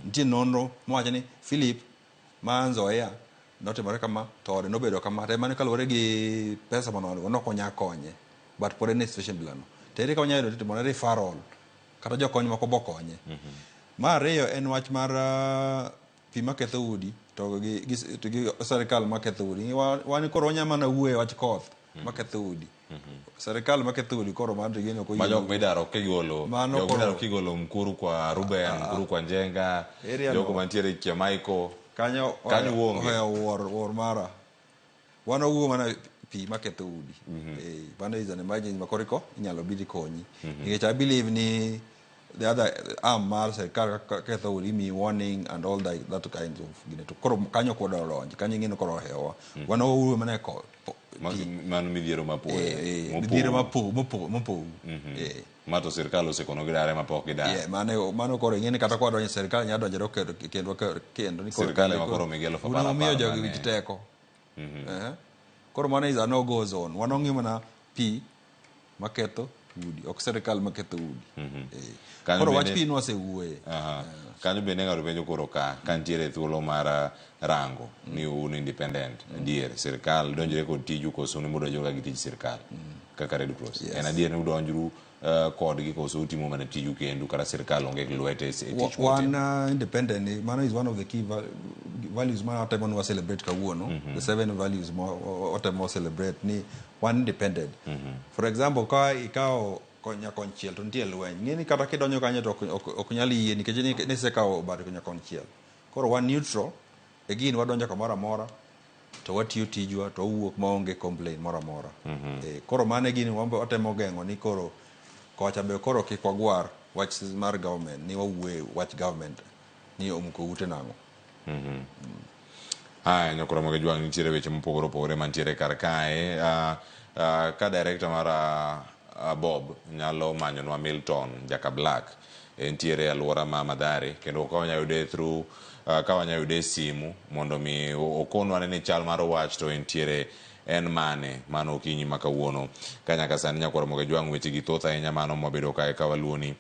Nitie nonro mawacho ni Philip ma Nzoia notimore kama to ode nobedo kama to mano kaluwore gi pesa mane nok onya konye but pod en e situation bilano. To ere kaka wanyalo yudo timone referral kata jokony moko bo konye. Mar ariyo en wach mar pi maketho udi to gi sirkal maketho udi. Wan koro wanya mana wuoyo e wach koth maketho udi. Serikal maketho udi koro mano to gino ok Ma oyie. jok midaro kigolo, Mano jok koro- midaro kigolo Mkuru kwa Ruben, Mkuru kwa Njenga, Area jogo no. mantiere Kiamaiko. Kanyo Kanyo uonge. ohewo wuor wuor mara. Wan wawuoyo mana pi maketho udi. Eh, mano is an emergency ma koro iko inyalo bi konyi. Nikech I believe ni the other arm mar sirikal kaka ketho udi imiyi warning and all that, that kind of gine. To koro kanyo ok wadwa donjo, kanyo ing'e ni koro ohewowa. Wan wawuoyo mana e ko Mano midhiero mapoya. Eh, midhiero mapo mopo mopou. Eh. Ma to sirikal osekono gidare ma pok gidar. Yeah, mano mano koro ing'e ni kata kwa donjo e sirikal nyalo donjore kendo kendo kendo ni koro Sirikal ema koro migi eluf Un apar omiyo apar jogi mane- wich teko. Eh. Koro mano is a no go zone. Wan ong'iyo mana pi maketho udi, ok sirikal maketho udi. Eh. Kanyo Koro wach bende- pi nwasewuoye. Aha. Kanyo bende ng'ato penjo koro ka ka nitiere thuolo mar rango ni un independent adier sirikal donjre kod tiju koso un mudonjruga gi tij sirikal kaka Red Cross. En adier ni udonjru kodgi koso utimo mana tiju kendu kata sirikal onge gi lwete e tich Wan independent ni mano is one of the key values ma watemo ni wa celebrate kawuono. The seven values ma watemo celebrate ni wan independent. For example, ka ikawo nyakonchiel to nitie lweny, ng'e ni kata kidonjo kanyo to ok nyal yie nikech nisekawo bad nyakonchiel. Koro wan neutral, again wadonjo kamoro amora to watiyo tijwa to wawuok maonge complain moro amora. Eh, koro mano e gini wan be watemo geng'o ni koro kocha be koro kik wagwar wach mar government ni wawuoye wach government ni omuko ute nang'o. Haya, nyakoro moge jwang' nitiere weche mopogore opogore mantiere kar kae. Ka director mar Bob nyalo manyonwa Milton Jaka Black entiere e alwora ma Mathare kendo ka wanyalo yude through ka wanyalo yude e simu mondo mi okonwa ni chal mar wach to entiere en mane mano okinyi ma kawuono. Ka nyaka sani nyakwar Moge Jwang' weche gi thoth ahinya mano mwabedo kae ka waluoni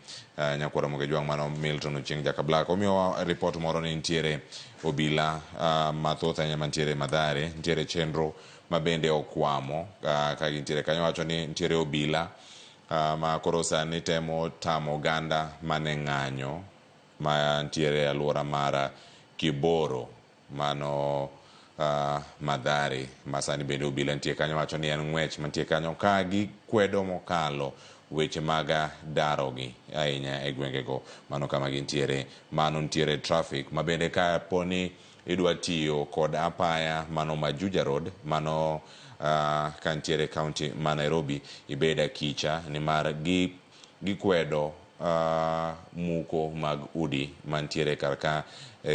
nyakwar Moge Jwang' mano Milton Ochieng' Jaka Black omiyowa report moro ni nitiere obila mathoth ahinya mantiere Mathare, nitiere chenro ma bende okwamo ka gintiere kanyo wacho ni nitiere obila ma koro sani temo tamo oganda mane ng'anyo mantiere e alwora mar Kiboro mano Mathare ma sani bende obila nitie kanyo wacho ni en ng'wech mantie kanyo ka gikwedo mokalo weche mag darogi ahinya e gwengego mano kama gintiere. Mano nitiere traffic ma bende kapo ni idwa tiyo kod apaya mano ma Juja Road mano ka nitiere county ma Nairobi ibed akicha nimar gikwedo muko mag udi mantiere kar ka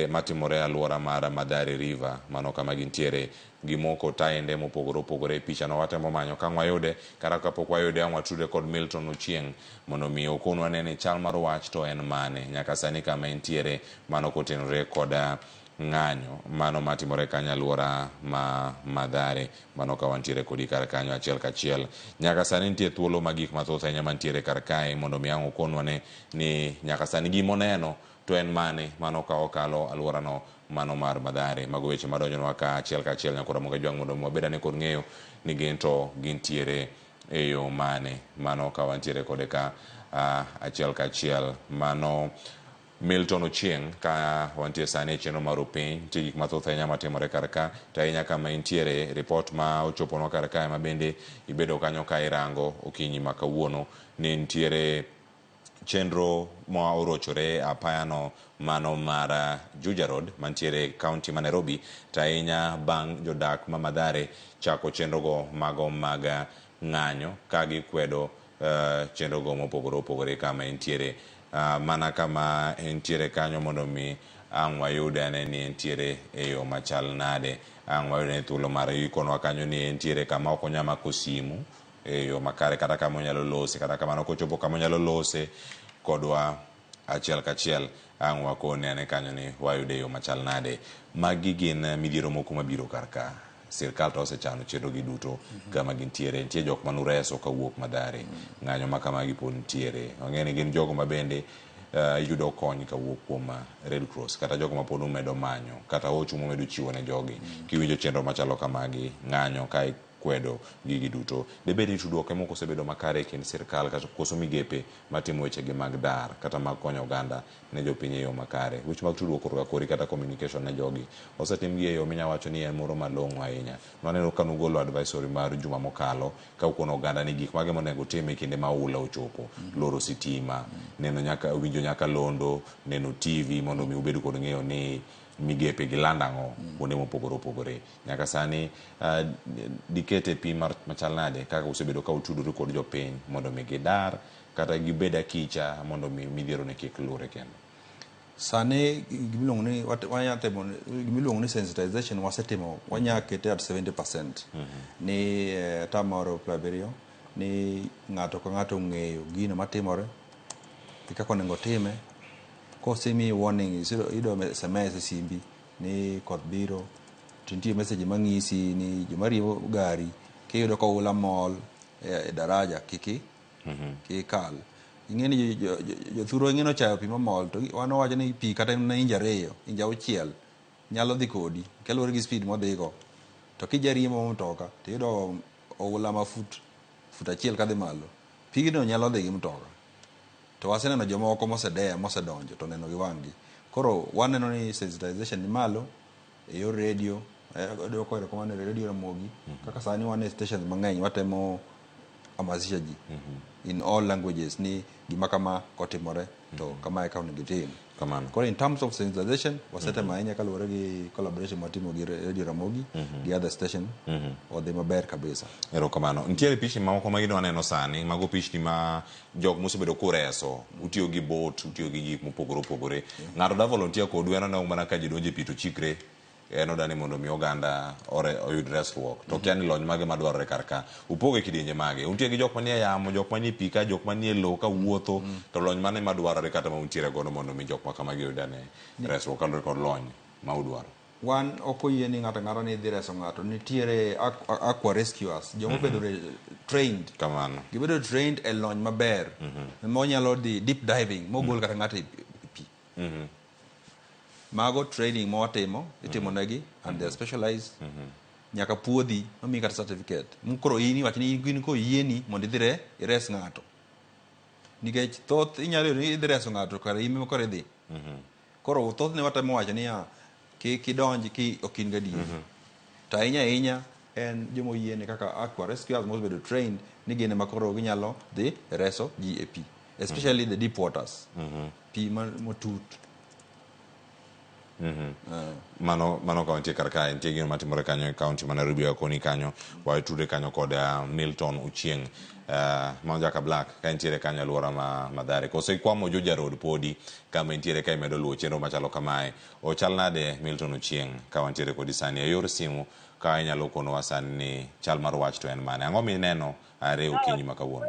matimore e alwora mar Mathare River mano kama gintiere gimoko taende mopogore opogore. Picha no watemo manyo ka wayude kata kapok wayude ang' watude kod Milton Ochieng' mondo mi okonwa ni chal mar wach to en mane nyaka sani kama entiere mano kotenore kod ng'anyo mano matimore kanyo alwora ma Mathare mano ka wantiere kodi kar kanyo achiel kachiel. Nyaka sani nitie thuolo ma gik mathoth ahinya mantiere kar kae mondo mi ang' okonwa ni nyaka sani gimoneno to en mane mano ka okalo alworano mano mar Mathare. Mago weche madonjonwa ka achiel kachiel nyakwar Ramogi Ajwang' mondo mi wabed ane kod ng'eyo ni gin to gintiere e yo mane mano ka wantiere kode ka achiel kachiel. Mano Milton Ochieng' ka wantie sani e chenro mar Opiny, nitie gik mathoth ahinya matimore kar ka to ahinya kama intiere report ma ochoponwa kar kae ma bende ibedo kanyo ka irango okinyi ma kawuono ni nitiere chenro ma orochore apayano mano mar Juja Road mantiere county ma Nairobi to ahinya bang' jodak ma Mathare chako chenrogo mago mag ng'anyo ka gikwedo chenrogo mopogore opogore kama entiere mana kama entiere kanyo mondo mi ang' wayude ane ni entiere e yo machal nade. Ang' wayude ni thuolo mar ikonwa kanyo ni entiere kama ok onyal mako simu e yo makare kata kama onyalo lose kata kamano kochopo kama onyalo lose kodwa achiel kachiel ang' wakone ane kanyo ni wayude e yo machal nade. Magi gin midhiero moko mabiro kar ka. Sirkal to osechano chenro gi duto kama gintiere. Nitie jok manureso kawuok Mathare, ng'anyo ma kamagi pod nitiere. Wang'eyo ni gin jogo ma bende yudo kony kawuok kuom Red Cross kata jogo ma pod umedo manyo kata hocho mumedo chiwo ne jogi. Kiwinjo chenro machalo kamagi, ng'anyo ka kwedo gigi duto. Debed ni tudruok ema ok osebedo makare e kind sirkal kata koso migepe matimo wechegi mag dar kata mag konyo oganda ne jopiny e yo makare. Weche mag tudruok korka kori kata communication ne jogi osetim gi e yo minya wacho ni en moro malong'o ahinya. Nwaneno ka nugolo advisory mar juma mokalo ka ukono oganda ni gik mage monego utim e kinde ma oula ochopo. Loro sitima, neno nyaka, winjo nyakalondo, neno TV mondo mi ubed kod ng'eyo ni migepe gi lando ang'o kuonde mopogore opogore. Nyaka sani dikete pim mar machal nade kaka usebedo ka utudori kod jopiny mondo mi gidar kata gibed akicha mondo mi midhiero ni kik lure kendo. Sani gimiluongo ni wanya temo gimiluongo ni sensitization wasetimo wanya kete at 70% ni atamaro 70 ni ng'ato ka ng'ato ong'eyo gino matimore gi kaka onego time. Kosemiyi warning, iyudo SMS e simbi ni koth biro, to nitie message mang'isi ni joma riembo gari kiyudo ka oula mol e daraja kik ikal. Ing'e ni jothurwa ing'e ni ochayo pi mamol to wan wawacho ni pi kata mana inji 2, inji 6 nyalo dhi kodi kaluwore gi speed modhigo. To kijariembo mtoka tiyudo oula ma fut 1 kadhi malo, pigno nyalo dhi gi mtoka. To waseneno jomoko mosedeya mosedonjo to neno gi wang'gi. Koro waneno ni sensitization ni malo e yor radio, adwoko erokamano ne Radio Ramogi. Kaka sani wan e stations mang'eny watemo hamasisha ji in all languages ni gima kama kotimore to kama eka onego itim. Kamano. Koro in terms of sensitization wasetemo ahinya kaluwore gi collaboration mwatimo gi Radio Ramogi gi other station odhi maber kabisa. Erokamano. Nitiere pichni mamoko ma gidwa neno sani, mago pichni ma jok mosebedo kureso, utiyo gi boat, utiyo gi gik mopogore opogore. Ng'ato da volunteer kodu en oneno mana ka ji donjo e pi to chikre, en odani mondo mi oganda oyud resruok. To kia ni lony mage madwarore kar ka. Upoge kidienje mage. Untie gi jok manie yamo, jok manie pi ka, jok manie lowo ka wuotho, to lony mane madwarore kata ma untiere godo mondo mi jok ma kamagi oyud ane resruok kaluwore kod lony ma udwaro. Wan ok oyie ni ng'ato ang'ata ni dhi reso ng'ato. Nitiere aqua rescuers, joma obedo trained. Kamano. Gibedo trained e lony maber. Monyalo dhi deep diving, mogol kata ng'ato e pi. Mago training ma watimo, itimo negi, and they are specialized. Nyaka puodhi, mamiyi kata certificate. Koro in iwacho ni in koyieni mondo idhi ires ng'ato. Nikech thoth inyalo yudo ni idhi reso ng'ato kare in ema koro idhi. Koro thothne watemo wacho niya, kik idonj ki ok in gadier. To ahinya ahinya en joma oyiene kaka aqua rescuers mosebedo trained ni gin ema koro ginyalo dhi reso ji e pi. Especially the deep waters. Pi motut. Mano ka wantie kar kae, nitie gino matimore kanyo e kaunti ma Nairobi koni kanyo, watudre kanyo kod Milton Ochieng, ma Jaka Black, ka entiere kanyo alwora ma Mathare. Koso ikwamo Juja Road podi kama entiere ka imedo luwo chenro machalo kamae. Ochal nade Milton Ochieng ka wantiere kodi sani e yor simu ka inyalo konowa sani ni chal mar wach to en mane? Ang'o mineno are okinyi ma kawuono?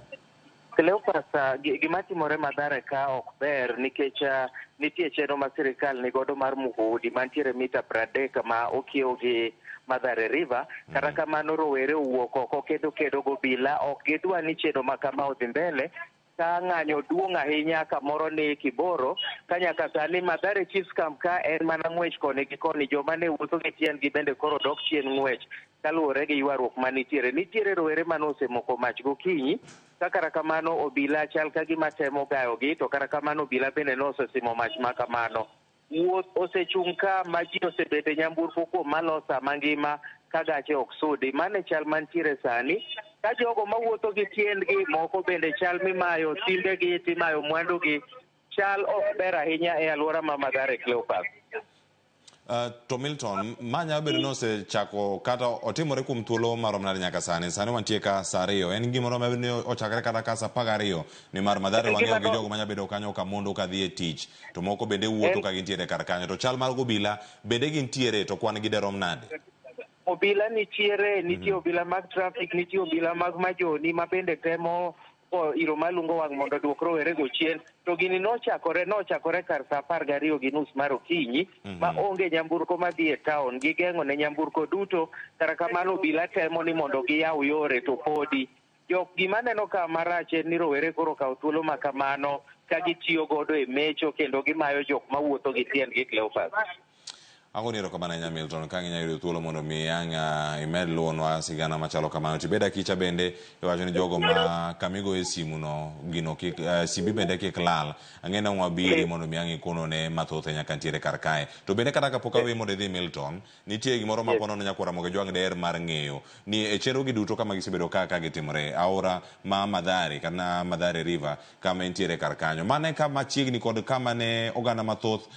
Cleophas, gima timore Mathare ka ok ber nikech nitie chenro ma sirikal nigodo mar muko udi mantiere mita 30 ma okiewo gi Mathare River. Kata kamano rowere owuok oko kendo kedo gobila, ok gidwa ni chenro ma kama odhi mbele. Ka ng'anyo duong' ahinya kamoro ni Kiboro, ka nyaka sani Mathare Chiefs Camp ka en mana ng'wech koni gi koni, joma ne wuotho gi tiendgi bende koro dok chien ng'wech kaluwore gi ywaruok manitiere. Nitiere rowere mane osemoko mach gokinyi, ka kata kamano obila chal ka gima temo gayogi, to kata kamano obila bende nosesimo mach ma kamano. Wuoth osechung' ka ma ji osebet e nyamburko kuom malo sa mangima ka gache ok sudi. Mano e chal mantiere sani. Ka jogo mawuotho gi tiendgi moko bende chal mimayo simbegi, timayo mwandugi. Chal ok ber ahinya e alwora ma Mathare, Cleophas. To Milton, ma nyalo bedo ni osechako kata otimore kuom thuolo marom nade nyaka sani? Sani wantie ka saa 2, en gimoro ma ni ochakre kata ka saa 12, nimar Mathare wang'eyo gi jogo manyalo bedo kanyo ka mondo ka dhi e tich, to moko bende wuotho ka gintiere kar kanyo. To chal mar obila bende gintiere to kwan gi derom nade? Obila nitiere, nitie obila mag traffic, nitie obila mag majoni ma bende temo iro malungo wang' mondo oduok rowerego chien. To gini nochakore kar saa 12:30 mar okinyi, ma onge nyamburko madhi e town, gigeng'o ne nyamburko duto. Kata kamano obila temo ni mondo giyaw yore to podi. Jok gima neno ka marach en ni rowere koro okawo thuolo ma kamano ka gitiyo godo e mecho kendo gimayo jok mawuotho gi tiendgi, Cleophas. Agoni erokamano ahinya Milton, ka inyalo yudo thuolo mondo mi ang' imed luwonwa sigana machalo kamano. Tibed akicha bende iwacho ni jogo ma kamigoye simu no gino kik simbi bende kik lal. Ang'e ni ang' wabiri mondo mi ang' ikonone mathoth nyaka ntiere kar kae. To bende kata kapok aweyi mondo idhi Milton, nitie gimoro ma ponono nyakwar Ramogi Ojwang' daher mar ng'eyo ni e chenro gi duto kama gisebedo ka ka gitimore, aora ma Mathare kata Mathare River kama entiere kar kanyo. Mano e kama chiegni kod kama ne oganda mathoth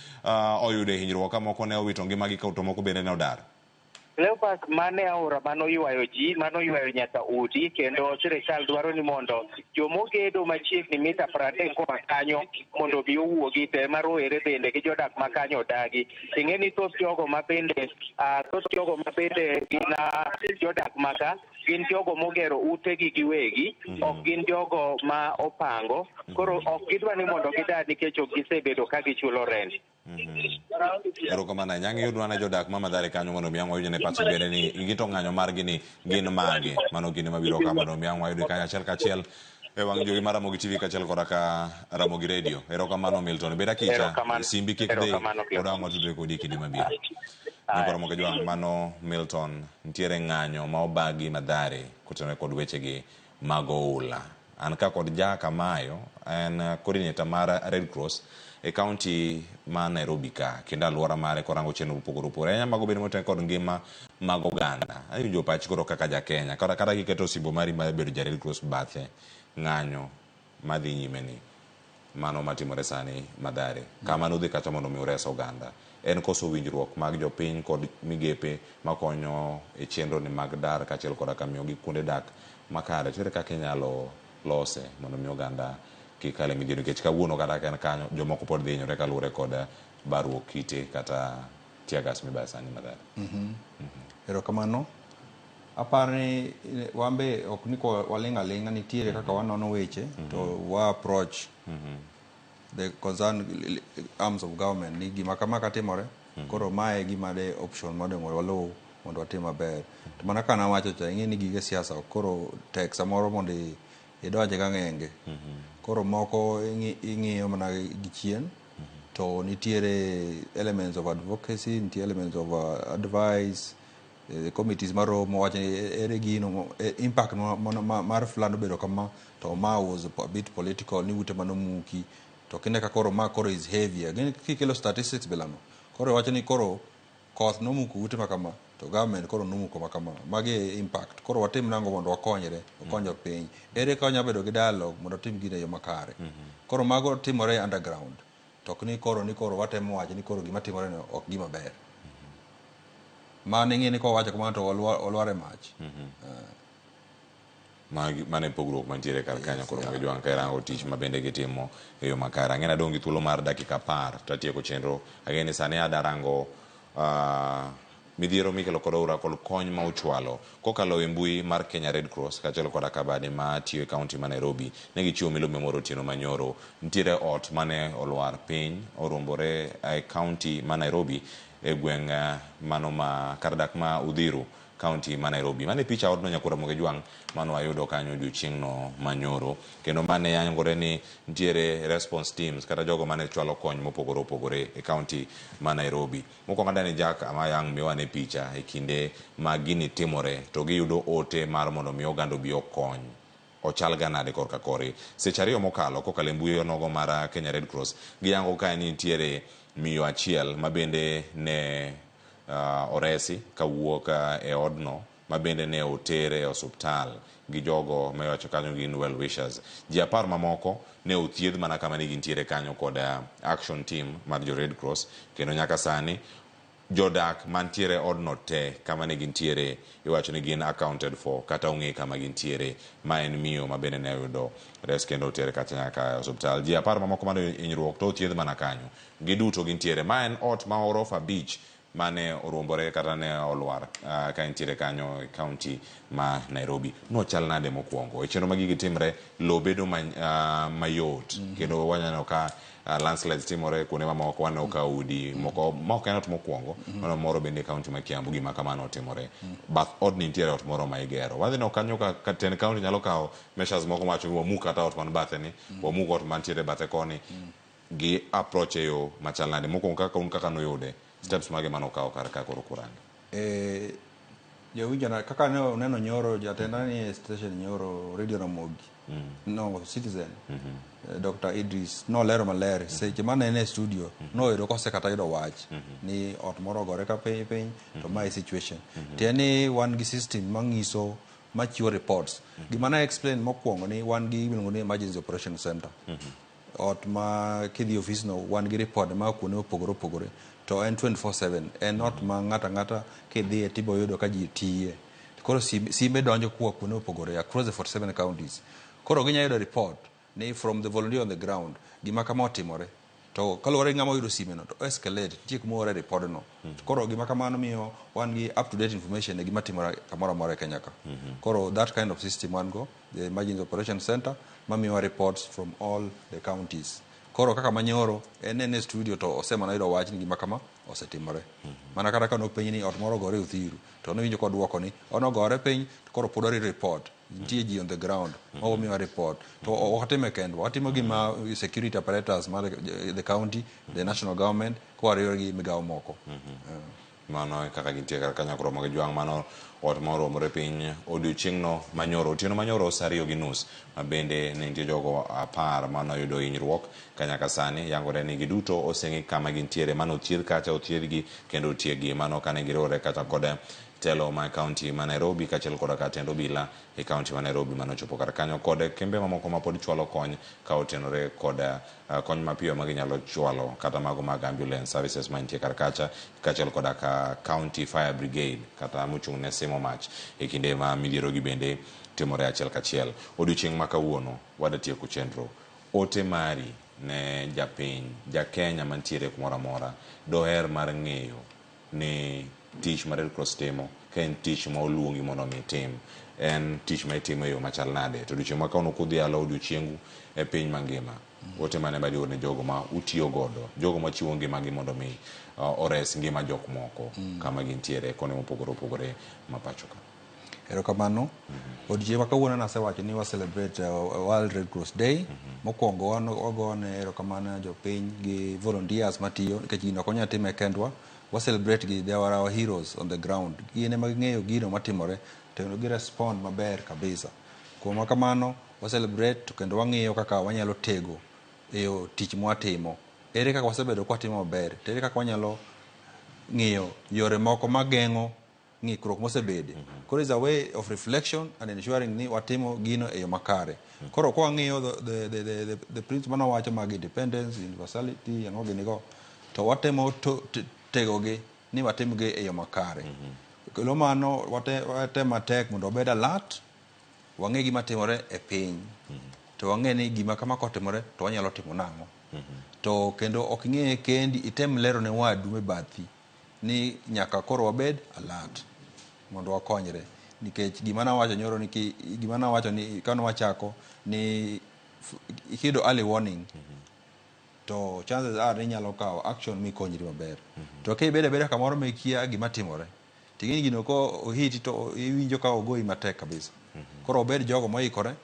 oyude hinyruok ka moko ne owito ngimagi to moko bende ne odar. Cleophas, mane aora mano ywayo ji, mano ywayo nyaka udi, kendo sirikal dwaro ni mondo jomogedo machiegni mita 30 koa kanyo mondo obi owuogi, to ema rowere bende gi jodak ma kanyo odagi. Ing'e ni thoth jogo ma bende, thoth jogo ma bende gin jodak maka gin jogo mogero utegi giwegi, ok gin jogo ma opango. Koro ok gidwa ni mondo gidar nikech ok gisebedo ka gichulo rent. Erokamano ahinya. Ang' iyudwa ne jodak ma Mathare kanyo mondo mi ang' wayud ne pachgi bende ni gito ng'anyo margi ni gin mage. Mano kinde mabiro ka mondo mi ang' wayud kanyo achiel kachiel e wang' jowi mar Ramogi TV kaachiel koda ka Ramogi Radio. Erokamano Milton. Bed akicha, simbi kik dhi, pod ang' watudre kodi e kinde mabiro. Nyikwa Ramogi Ojwang', mano Milton nitiere ng'anyo ma obagi Mathare kotenore kod wechegi mag oula. An ka kod Jack Amayo, en coordinator mar Red Cross e county ma Nairobi ka, kendo alwora mare korango chenro mopogore opogore. Ahinya mago bende motenore kod ngima mag oganda. Awinjo pachi koro kaka ja Kenya, kata kiketo osimbo mari mar bedo ja Red Cross bathe, ng'anyo madhi nyime ni mano matimore sani Mathare. Kama nudhi kacha mondo mi ures oganda. En koso winjruok mag jopiny kod migepe makonyo e chenro ni mag dar kaachiel koda ka miyogi kuonde dak makare. Ere kaka inyalo lose mondo mi oganda kik kal e midhiero, nikech kawuono kata ka en kanyo jomoko pod dhi hinyore kaluwore kod baruok kite kata tear gas mibayo sani Mathare. Erokamano. Aparo ni wan be ok ni waling' aling'a, nitiere kaka wanono weche to wa approach the concerned arms of government ni gima kama katimore, koro mae gima de option monego waluw mondo watim maber. To mana kaka nawacho cha, ing'e ni gige siasa ok koro tek samoro mondo idonje ka ng'enge. Koro moko ing'iyo mana gi chien, to nitiere elements of advocacy, nitie elements of advice, committees maromo wacho ni ere gino impact mar flood obedo kama, to ma was a bit political ni ute manomuki, to kine ka koro ma koro is heavier. Kikelo statistics bilano, koro wacho ni koro koth nomuko ute makama, to government koro nomuko makama. Magi e impact. Koro watim nang'o mondo wakonyre, wakony jopiny. Ere kaka wanyalo bedo gi dialogue mondo watim gino e yo makare. Koro mago timore underground. To ok ni koro watemo wacho ni koro gima timore no ok gima ber. Mano ing'e ni kowacho kamano to olwar e mach. Mano e pogruok mantiere kar kanyo koro Ojwang' ka irango tich ma bende gitimo e yo makare. Ang'e ni adong' gi thuolo mar dakika 10 to atieko chenro. Ang'e ni sani ada rango midhiero mikelo kod oura kod kony ma uchwalo kokalo e mbui mar Kenya Red Cross kaachiel koda kabade ma tiyo e county ma Nairobi. Ne gichiwo milome moro otieno manyoro. Nitiere ot mane olwar piny oruombore e county ma Nairobi e gweng' mano ma kar dak ma Uthiru, county ma Nairobi. Mane picha odno nyakwar Ramogi Ojwang' mane wayudo kanyo odiochieng'no manyoro, kendo mane yangore ni nitiere response teams kata jogo mane chwalo kony mopogore opogore e county ma Nairobi. Mokwongo adani Jack Amayang' miwa ne picha e kinde ma gini timore to giyudo ote mar mondo mi oganda obi okony. Ochal ga nade korka kore. Seche 2 mokalo kokalo e mbui onogo mar Kenya Red Cross giyango kae ni nitiere miyo achiel ma bende ne oresi kawuok e odno ma bende ne otere e osuptal gi jogo ma iwacho kanyo gin well wishers. Ji 10 mamoko ne othiedh mana kama ne gintiere kanyo kod action team mar jo Red Cross, kendo nyaka sani jodak mantiere odno te kama ne gintiere iwacho ni gin accounted for kata ong'e kama gintiere. Ma en miyo ma bende ne oyudo res kendo otere kacha nyaka e osuptal. Ji 10 mamoko mane hinyruok to othiedh mana kanyo. Giduto gintiere. Ma en ot ma orofa 5 mane oruombore kata ne olwar ka entiere kanyo e county ma Nairobi. Nochal nade mokwongo? E chenro ma gigi timre, lowo bedo mayot kendo waneno ka landslides timore kuonde mamoko, waneno ka udi moko ma ok en ot mokwongo, waneno moro bende e county ma Kiambu gima kamano otimore. Bath odni nitiere ot moro ma igero. Wadhi neno kanyo ka tend county nyalo kawo measures moko mawacho ni wamuk kata ot man bathe ni, wamuk ot mantiere bathe koni, gi approach e yo machal nade. Mokwongo kaka un kaka nuyude, Steps mage mane okawo kar ka koro kurange? Jawinjo na kaka ne uneno nyoro jatenda ni e station nyoro Radio Ramogi. No Citizen. Dr. Idris nolero maler seche mane en e studio noyudo kosekata yudo wach ni ot moro ogore ka piny piny to mae situation. Tiende ni wan gi system mang'iso machiwo reports. Gima ne explain mokwongo ni wan gi iluongo ni Emergency Operation Center. Ot ma kidhi ofis no wan gi report ma kuonde mopogore opogore to en 24/7 en ot ma ng'ato ang'ata kidhiye tibo yudo ka ji tiye. Koro simbe donjo koa kuonde mopogore across the 47 counties. Koro ginya yudo report ni from the volunteer on the ground gima kama otimore. To kaluwore gi ng'ama oyudo sime no to escalate nitie kuma oore report no. Koro gima kamano miyo wan gi up to date information e gima timore kamoro amora e Kenya ka. Koro that kind of system wan go, the Emergency Operation Center mamiyowa reports from all the counties. Koro kaka manyoro en en e studio to osemana yudo wach ni gima kama osetimore. Mana kata ka nopenj ni ot moro ogore Uthiru to nowinjo kodwoko ni onogore piny to koro pod warito report. Nitie ji on the ground mago miyowa report. To ok watime kendwa, watimo gi ma security apparatus mar the county, the national government kwariwore gi migawo moko. Mano e kaka gintie kar kanyo koro mag jwang' mano ot ma oromore piny odiochieng'no manyoro otieno manyoro saa 2:30 ma bende ne nitie jogo 10 manoyudo hinyruok ka nyaka sani yangore ni giduto oseng'i kama gintiere mano othiedh kacha othiedhgi kendo otieggi mano kane giriwore kata kod telo ma kaunti ma Nairobi kaachiel koda ka tend obila e kaunti ma Nairobi manochopo kar kanyo kod kembe mamoko ma pod chwalo kony ka otenore kod kony mapiyo ma ginyalo chwalo kata mago mag ambulance services mantie kar kacha kaachiel koda ka county fire brigade kata mochung' ne simo mach e kinde ma midhiero gi bende timore achiel kachiel. Odiochieng' ma kawuono wadatieko chenro. Ote mari ne japiny, ja Kenya mantiere kumoro amora doher mar ng'eyo ni tich ma Red Cross timo ka en tich ma oluongi mondo mi itim, en tich ma itimo e yo machal nade? To odiochieng' ma kawuono kudhialo odiochiengu e piny mangima, ote mane ma dior ne jogo ma utiyo godo, jogo machiwo ngimagi mondo mi ores ngima jok moko kama gintiere konde mopogore opogore ma pacho ka. Erokamano. Odiochieng' ma kawuono nasewacho ni wa celebrate World Red Cross Day. Mokwongo wan wagone erokamano jopiny gi volunteers matiyo nikech gino ok wanyal time kendwa. Wa celebrate gi, they are our heroes on the ground. Gin ema ging'eyo gino matimore to kendo gi respond maber kabisa. Kuom kamano wa celebrate to kendo wang'iyo kaka wanyalo tego e yo tich mwatimo. Ere kaka wasebedo kwatimo maber, to ere kaka wanyalo ng'iyo yore moko mageng'o ng'ikruok mosebede. Koro is a way of reflection and ensuring ni watimo gino e yo makare. Koro kwa wang'iyo the principle mane wawacho mag independence, universality, ang'o gini go, to watemo tegogi ni watimgi e yo makare. Kendo mano watem matek mondo wabed alert, wang'e gima timore e piny. To wang'e ni gima kama kotimore to wanyalo timo nang'o. To kendo ok ing'e kendi, item lero ne wadu me bathi ni nyaka koro wabed alert mondo wakonyre. Nikech gima nawacho nyoro ni gima nawacho ni kane wachako ni kiyudo early warning to chances are ni inyalo kawo action mikonyri maber. To kibedo abeda kamoro mikia gima timore, ting'e ni gino ko ohiti to iwinjo ka ogoyi matek kabisa. Koro wabed jogo moikore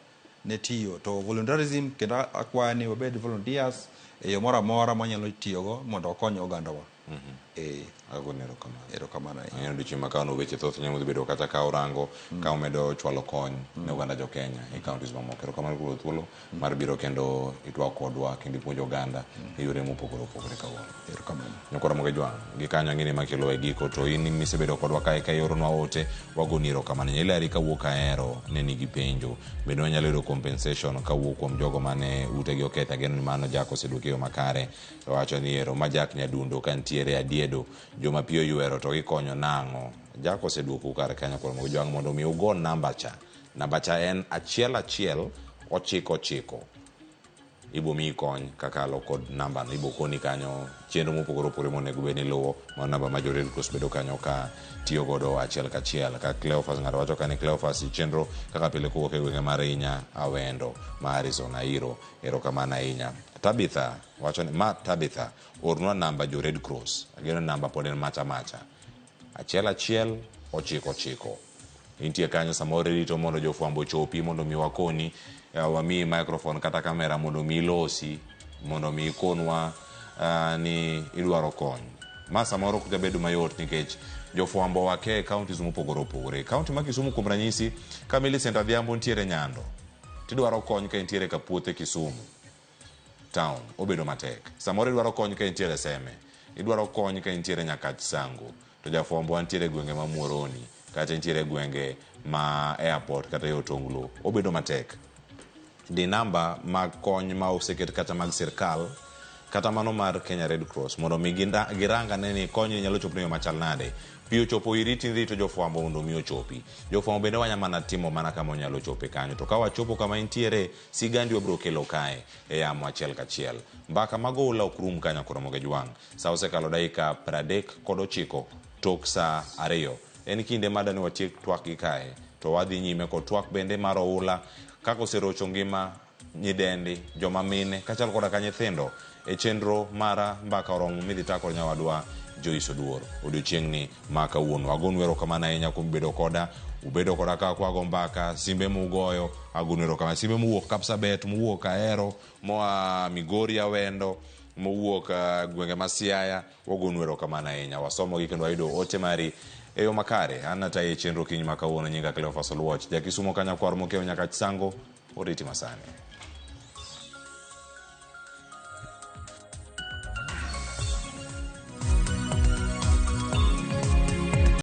ne tiyo. To volunteerism kendo akwayo ni wabed volunteers e yo moro amora mwanyalo tiyogo mondo wakony ogandawa. Agoni erokamano. Erokamano ahinya. Ang'eyo odiochieng' ma kawuono weche thoth nyalo dhi bedo kata ka orango ka omedo chwalo kony ne oganda jo Kenya e counties mamoko. Erokamano kuom thuolo mar biro kendo itwak kodwa kendo ipuonjo oganda e yore mopogore opogore kawuono. Erokamano. Nyakoro Ramogi Jwang', gi kanyo ang'e ni makelo e giko to in misebedo kodwa kae ka ioronwa ote wagoni erokamano. Nyilari kawuok Ahero ne nigi penjo bende wanyalo yudo compensation kawuok kuom jogo mane utegi oketho. Ageno ni mano Jack oseduoki e yo makare. To wacho ni ero ma Jack Nyadundo ka nitiere Adiedo joma pi oywero to gikonyo nang'o? Jack oseduokou kar kanyo koro Ramogi Jwang' mondo mi ugo namba cha. Namba cha en 1 1 9 9. Ibo miyi kony kakalo kod namba no, ibo koni kanyo chenro mopogore opogore monego bed ni iluwo. Mano namba ma jo Red Cross bedo kanyo ka tiyo godo achiel kachiel. Ka Cleophas ng'ato wacho ka ni Cleophas chenro kaka pile kowuok e gwenge mar Inya Awendo ma Harrison Airo, erokamano ahinya. Tabitha wacho ni ma Tabitha ornwa namba jo Red Cross. Ageno namba pod en macha macha. 1 1 9 9. Intie kanyo samoro irito mondo jofwambo ochopi mondo mi wakoni, wamiyi microphone kata kamera mondo mi ilosi, mondo mi ikonwa ni idwaro kony. Ma samoro ok jabedo mayot nikech jofwambo wake e counties mopogore opogore. County ma Kisumu kuom ranyisi, ka Millicent Adhiambo nitiere Nyando, tidwaro kony ka entiere Kapuothe Kisumu town, obedo matek. Samoro idwaro kony ka entiere Seme, idwaro kony ka entiere Nyakach Sango, to jafwambo wantiere e gwenge ma Muhoroni, kata entiere e gwenge ma airport kata e Otonglo, obedo matek. Di namba mag kony ma oseket kata mag sirkal kata mano mar Kenya Red Cross mondo mi girang ane ni konyni nyalo chopo e yo machal nade. Pi ochopo iri to irito jofwambo mondo mi ochopi. Jofwambo bende wanya mana timo mana kama onyalo chope kanyo. To ka wachopo kama intiere, sigandi wabiro kelo kae e yamo achiel kachiel. Mbaka mag oula ok rum ka nyakoro Jwang'. Sa osekalo dakika 39 tok sa 2. En kinde madani watiek twak gi kae to wadhi nyime kod twak bende mar oula kaka oserocho ngima nyidendi, joma mine kaachiel koda ka nyithindo e chenro mara mbaka oromo midhi ta kod nyawadwa Joyce Oduor odiochieng'ni ma kawuono. Agonu erokamano ahinya kuom bedo koda, ubedo koda ka kwago mbaka, simbe mugoyo, agonu erokamano. Simbe mowuok Kapsabet, mowuok Ahero, moa Migori Awendo, mowuok gwenge ma Siaya, wagonu erokamano ahinya. Wasomogi kendo wayudo ote mari e yo makare. An natayi e chenro kiny ma kawuono, nyinga Cleophas Oluoch, ja Kisumo ka nyakwar Mokeo Nyakach Sango, oriti masani.